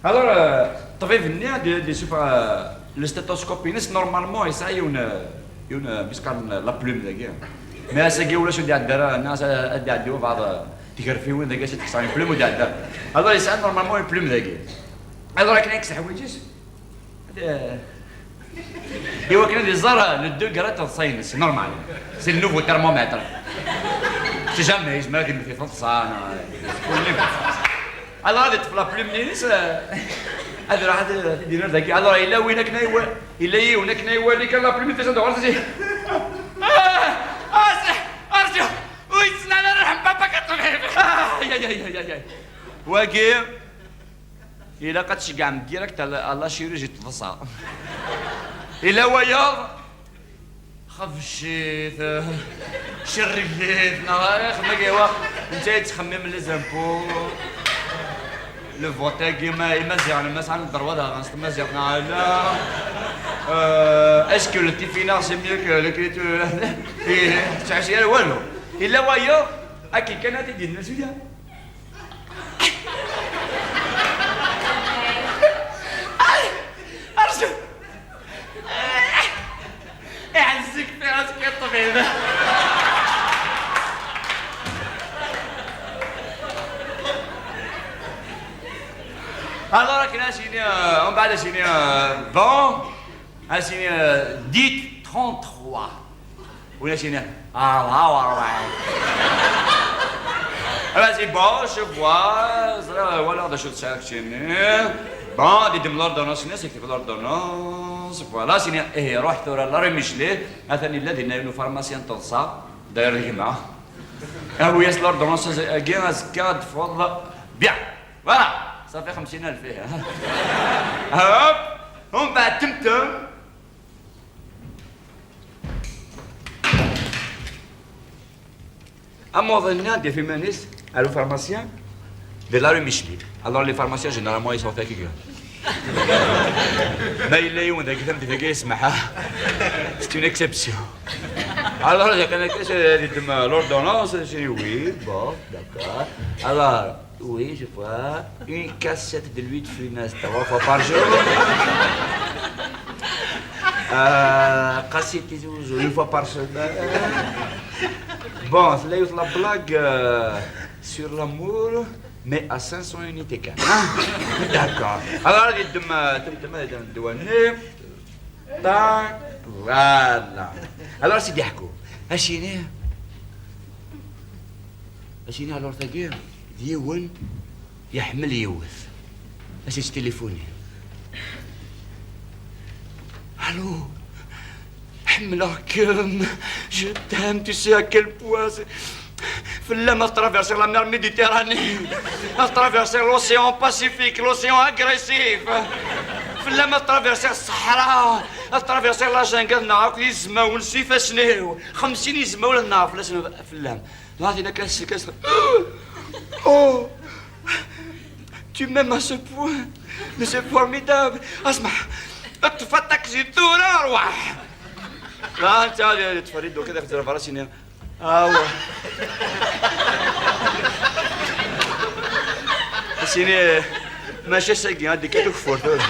Alors, euh, ṭṭbib-nni ad d-, ad d-yessufeɣ, euh, le stéthoscope-ines, normalement, yesɛa yiwen, euh, yiwen, euh, mi s-qqaren la plume dagi. Mais ass-agi ulac, ur d-iɛedda ara, nniɣ-as ad d-iɛeddi wabɛaḍ, euh, tigerfiwin dagi, ass-a teksa une plume ur d-iɛedda. Alors, yesɛa normalement une plume dagi. Alors, akken ad yekkes leḥwayeǧ-is, euh, i wakken ad iẓer le degré n teḍsa-ines, normal. C'est le nouveau thermomètre. Si jamais, yezmer ad immet i teḍsa, neɣ, euh, Alors, ad iṭṭef la plume-ines, euh, ad iruḥ ad, ad idir dagi. Alors, yella win akken ay wa-, yella yiwen akken ay wali kan la plume-ines ad d-ɣer-s. Ah, ah, s-, arju, ur yettnal ara rrḥem papa-k a ṭṭbib. Ah, ay, ay, ay, ay, ay, ay. Wagi, ilaq ad tceggɛem direct à la, à la chirurgie n teḍsa. Yella wayeḍ, xebcit, cerrget, neɣ xdem agi, wa, netta yettxemmim les impôts, le vote-agi, ma Imaziɣen, ma sɛan ddrewa daɣen s tmaziɣt neɣ ala. Euh, est-ce que le tifinagh c'est mieux que l'écriture? Ih, tettɛici ara walu. Yella wayeḍ, akken kan ad t-id-yenna suya. Arju! Iɛezz-ik fi rasek a ṭṭbib. Alors, akken ad as-yini, euh, umbeɛd ad as-yini, euh, bon, ad as-yini, euh, dites trente-trois. Ulac ini, ah, ah, ah, ah. Ah, c'est bon, je vois, ẓriɣ, walaɣ d acu tesɛiḍ keččini. Bon, ad d-yeddem l'ordonnance-nni, ad s-yekteb l'ordonnance, voilà, sini, ihi, ruḥ tura la Rue Michelet, atan yella dinna yiwen ufarmasyan n teḍsa, d'ailleurs d gma. Awi-yas l'ordonnance-agi, azekka ad d-teffɣeḍ, bien, voilà, ça fait خمسين ألف, ihi. Hop, umbeɛd temtem. Amuḍin-nni ad d-yaf iman-is ar ufarmasyan di la rue Michelet. Alors, les pharmaciens, généralement, ils sont fatigués. Ma yella yiwen dagi tameddit-agi, yesmaḥ, c'est une exception. Alors, yeqqim akka, ad yeddem l'ordonnance, je dis oui, bon, d'accord. Alors, oui, je vois. Une cassette de l'huile de funeste trois fois par jour. Euh, cassette de une fois par semaine. Bon, c'est la blague, euh, sur l'amour, mais à cinq cents unités quand même, hein. D'accord. Alors, il demande, il demande, il demande. Tac, voilà. Alors, c'est bien. Achini, achini, alors, t'as dit, Diwan, يحمل يوث. اش تليفوني؟ الو، حملك. Je t'aime, tu sais à quel point c'est Fell-am ad traversiɣ la mer Méditerranée, ad traversiɣ l'océan Pacifique, l'océan agressif. Fell-am ad traversiɣ Sahara, ad traversiɣ la jungle, ad nnaɣ akk yizmawen s ifassen-iw. Xemsin izmawen ad nnaɣ fell-asen, fell-am. Dɣa tin akka s-, s-, oh, tu m'aimes à ce point, mais c'est formidable. Asma, ṭṭef aṭaksi tura, rwaḥ. Ah, netta ad yeṭṭef Farid, donc ad iɣzer ɣer sin-nni. Awa. Sin-nni, maca ass-agi, ad d-ikkat ugeffur tura.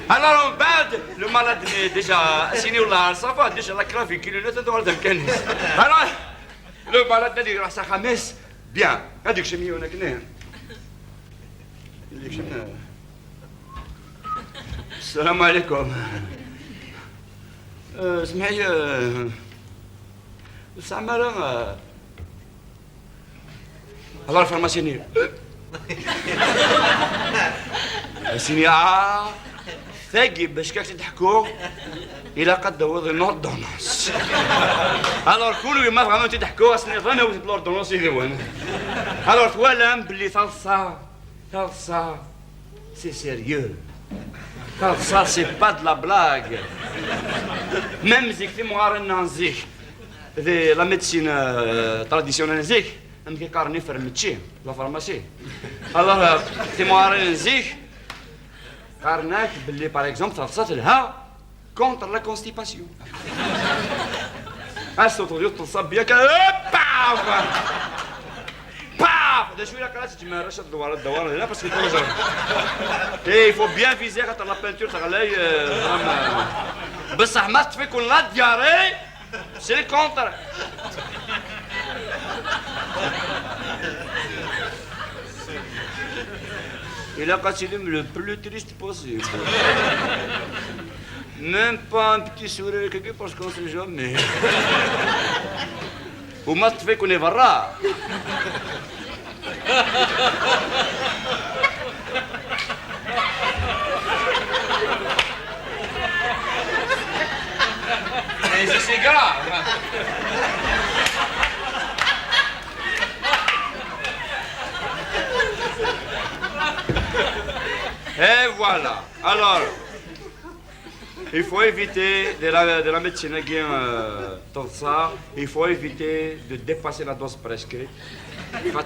Alors, mbeɛd, le malade-nni, déjà, sin-nni, wallah, ça va, déjà, la clavicule, la tuɣal d amkan-is. Alors, le malade-nni ad iruḥ s axxam-is, bien, ad ikcem yiwen akken. Ad ikcem. Sslam ɛlikum. Euh, smeḥ-iyi, euh, ur tesɛam ara, euh, alors, pharmacien-nni. Sin-nni, ah, tagi, bac ad k-tt-id-ḥkuɣ, ilaq ad d-tawiḍ une ordonnance. Alors, kunwi ma tebɣam ad tt-id-ḥkuɣ, ass-nniḍen awit-d l'ordonnance yid-wen. Alors, twalam belli taḍsa, taḍsa, c'est sérieux. Taḍsa, c'est pas de la blague. Même zik, timɣarin n zik, di la médecine, euh, traditionnelle zik, amek i qqaren ifermečči, la pharmacie. Alors, euh, timɣarin n zik, qqaren-ak belli, par exemple, taḍsa telha contre la constipation. Ass-a, teḍsa bien kan, paf! Paf! D acu ilaq ara tejmeɛ, ara tdewwer, tdewwer, là, parce que faut... Et il faut bien viser, quand la peinture, ça, là, euh, vraiment. بصح ما تفيكون la diarrhée, c'est le contraire. Il a cassé le plus triste possible. Même pas un petit sourire, quelque, parce qu'on sait jamais. وما تفيكون يفرع. Mais c'est grave. Et voilà. Alors, il faut éviter de la, de la médecine, euh, tout ça. Il faut éviter de dépasser la dose prescrite. Faut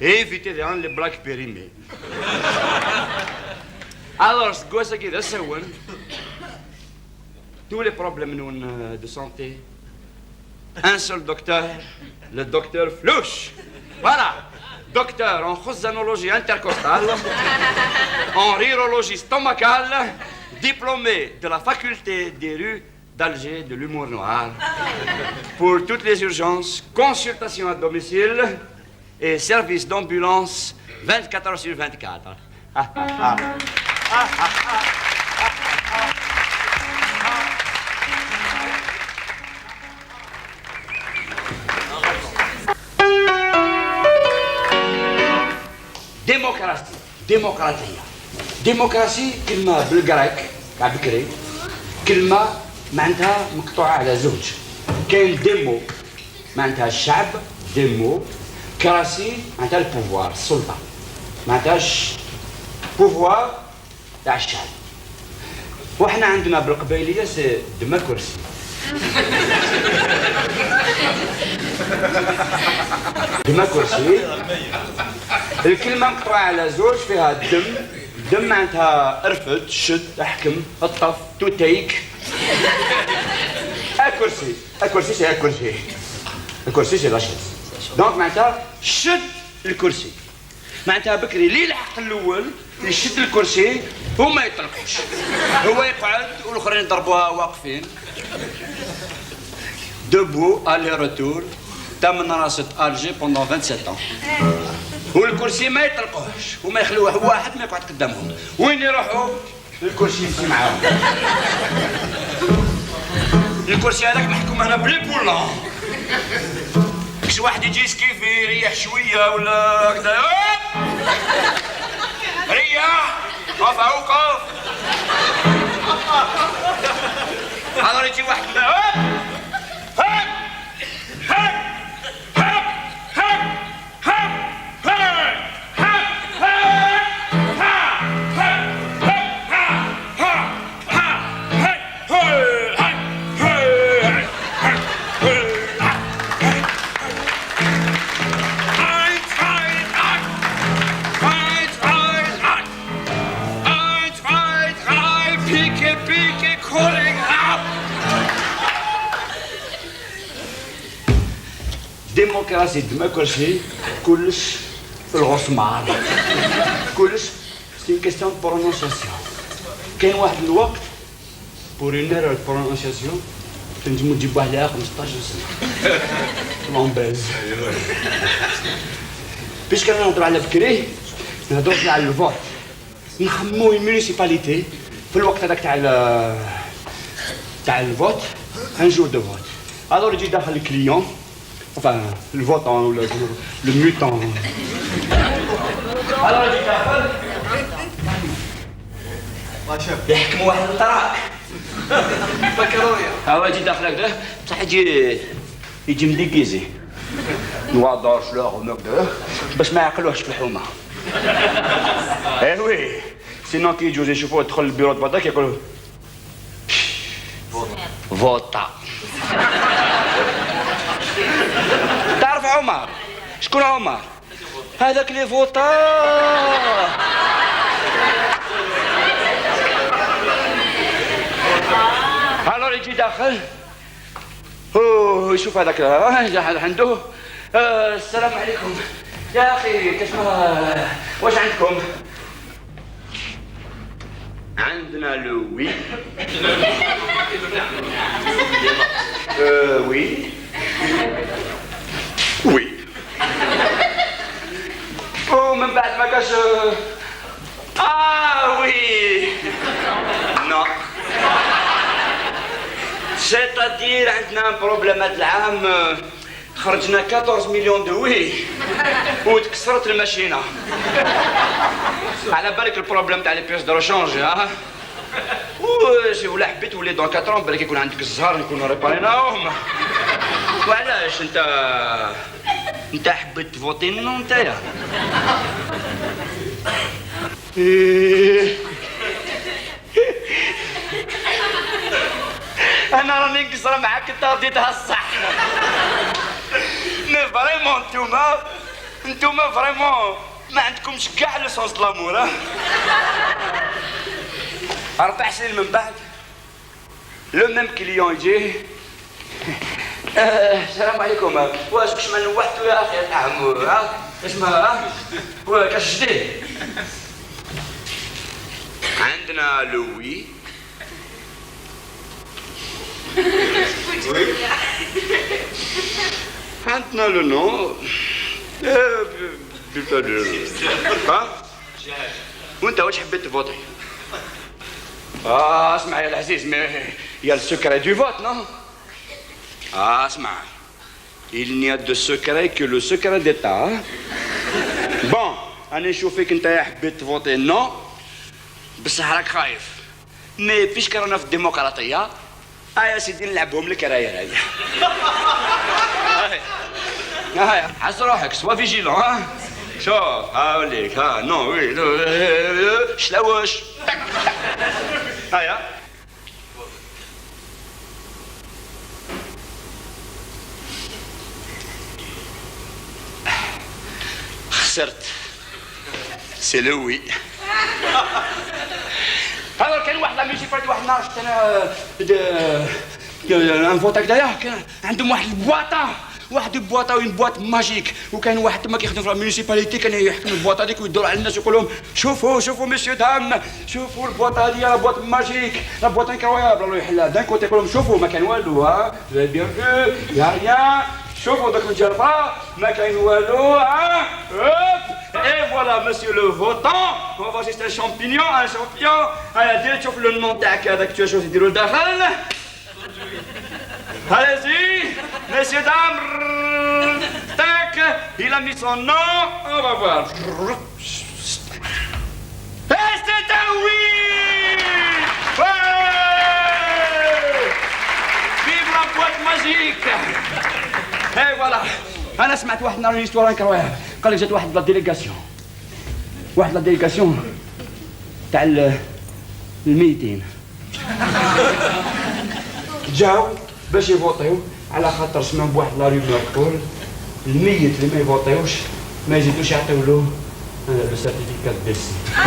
éviter de rendre les blagues périmées. Alors, seg wass-agi d asawen, tous les problèmes, euh, de santé, un seul docteur, le docteur Flouche. Voilà. Docteur en khouzanologie intercostale, en rhirologie stomacale, diplômé de la faculté des rues d'Alger de l'humour noir. Pour toutes les urgences, consultation à domicile et service d'ambulance vingt-quatre heures sur vingt-quatre. ديمقراطية، ديمقراطية. ديمقراطية كلمة بالغريك تاع بكري، كلمة معناتها مقطوعة على زوج. كاين ديمو معناتها الشعب، ديمو كراسي معناتها البوفوار، السلطة، معناتها الش-، بوفوار تاع الشعب. وحنا عندنا بالقبايلية سي ديموكراسي. ديموكراسي. الكلمة مقطوعة على زوج، فيها دم، دم معناتها ارفد، شد، احكم، اطف، تو تيك. اكرسي، اكرسي سي اكرسي. اكرسي سي لاشيز. دونك معناتها شد الكرسي. معناتها بكري اللي يلحق الأول يشد الكرسي وما يطلقوش. هو يقعد والآخرين يضربوها واقفين. Debout, aller-retour، تا من راسة Alger pendant vingt-sept ans. والكرسي ما يطلقوهش وما يخلوه واحد ما يقعد قدامهم. وين يروحوا؟ الكرسي يمشي معاهم. الكرسي هذاك محكوم هنا بلي بولون. كش واحد يجي يسكيفي، يريح شوية ولا هكذا. ريح، رفع وقف. Alors, il dit, ouais. Eins, zwei, drei. Eins, zwei, drei, picke, picke, calling out. Démocratie, démocratie, كلش في الغصمار. كلش c'est une question de prononciation. كاين واحد الوقت، pour une erreur de prononciation، تنجمو تجيب واحد عليها خمسطاش سنة. لومبريز. Puisque رانا نهضرو على بكري، نهضرو حنا على الفوت. نخمو المونيسيباليتي في الوقت هذاك تاع ال-، تاع الفوت، un jour de vote. Alors يجي داخل le client، enfin le votant ولا le mutant. Alors يجي داخل. يحكم واحد الطراك. Alors يجي داخل هكذا، بصح يجي، يجي مديكيزي. Noir d'or، شلوغ هكذا، باش ما يعقلوهش في الحومة. Eh oui. Sinon كي يجوز يشوفوه يدخل البيرو تبعدا كيقولوا: فوتا. تعرف عمر؟ شكون عمر؟ هذاك لي فوتا. Alors يجي داخل. أوه، يشوف هذاك، آه، جا هذا عنده. آه، السلام عليكم. يا أخي، كاش ما، واش عندكم؟ عندنا le oui. Euh, oui. Oui. ومن بعد ما كاش، آه، Ah oui. Non. C'est-à-dire عندنا un problème هاد العام، آه، خرجنا quatorze millions de oui وتكسرت الماشينة. على بالك le problème تاع les pièces de rechange، ها؟ و-، ولا حبيت ولي dans quatre ans بالك يكون عندك الزهر نكونوا ريباريناهم. وعلاش انت، انت حبيت تفوتي non نتايا؟ إيه. انا راني نقصر معاك، انت رديتها الصح. Mais vraiment نتوما، نتوما vraiment ما عندكمش كاع le sens de l'amour، ها؟ أربع سنين من بعد، le même client يجي. آه، السلام عليكم. واش كاش ما نوحتوا يا اخي؟ نعم، ها؟ اسمها، ها؟ وكاش جديد؟ عندنا le oui. Oui. عندنا le non. آه، ب-، ب-، ب-، ها؟ وانت واش حبيت تفوتي؟ آه، اسمع يا العزيز، mais il y a le secret du vote, non? آه، اسمع. Il n'y a de secret que le secret d'État, hein? Bon، أنا نشوف فيك أنت يا حبيت تفوتي non، بصح راك خايف. Mais puisque رانا في الديمقراطية، آه يا سيدي نلعبهم لك راية راية. هاي. هاي، حس روحك، sois vigilant، ها؟ شوف، هاوليك، ها، non، oui، non، شلاوش. هايا. خسرت. C'est le oui. Alors كاين واحد la municipalité، واحد النهار شفت انا، آه، د-، آه، un vote هكذايا، كان عندهم واحد البواطه، واحد البواطه، une boîte magique، وكاين واحد تما كيخدم في la municipalité كان يحكم البواطه هذيك ويدور على الناس يقول لهم: شوفوا، شوفوا messieurs dames، شوفوا البواطه هذه، la boîte magique، la boîte incroyable. الله يحلها، d'un côté يقول لهم: شوفوا ما كان والو، ها، vous avez bien vu, y a rien. شوفوا دوك الجرفة، ما كاين والو، ها؟ Hop. Et voilà, monsieur le votant, on voit juste un champignon, un champion. هيا دير، شوف le nom تاعك هذاك، tu as choisi، ديرو لداخل. Allez-y, messieurs, dames. Tac, il a mis son nom, on va voir. Et c'est un oui. Ouais. اي فوالا. انا سمعت واحد النهار histoire incroyable. قال لك جات واحد la délégation، واحد la délégation تاع ال- الميتين. جاو باش يفوطيو، على خاطر سمعوا بواحد la rumeur تقول الميت اللي ما يفوطيوش ما يزيدوش يعطيو له le certificat de décès.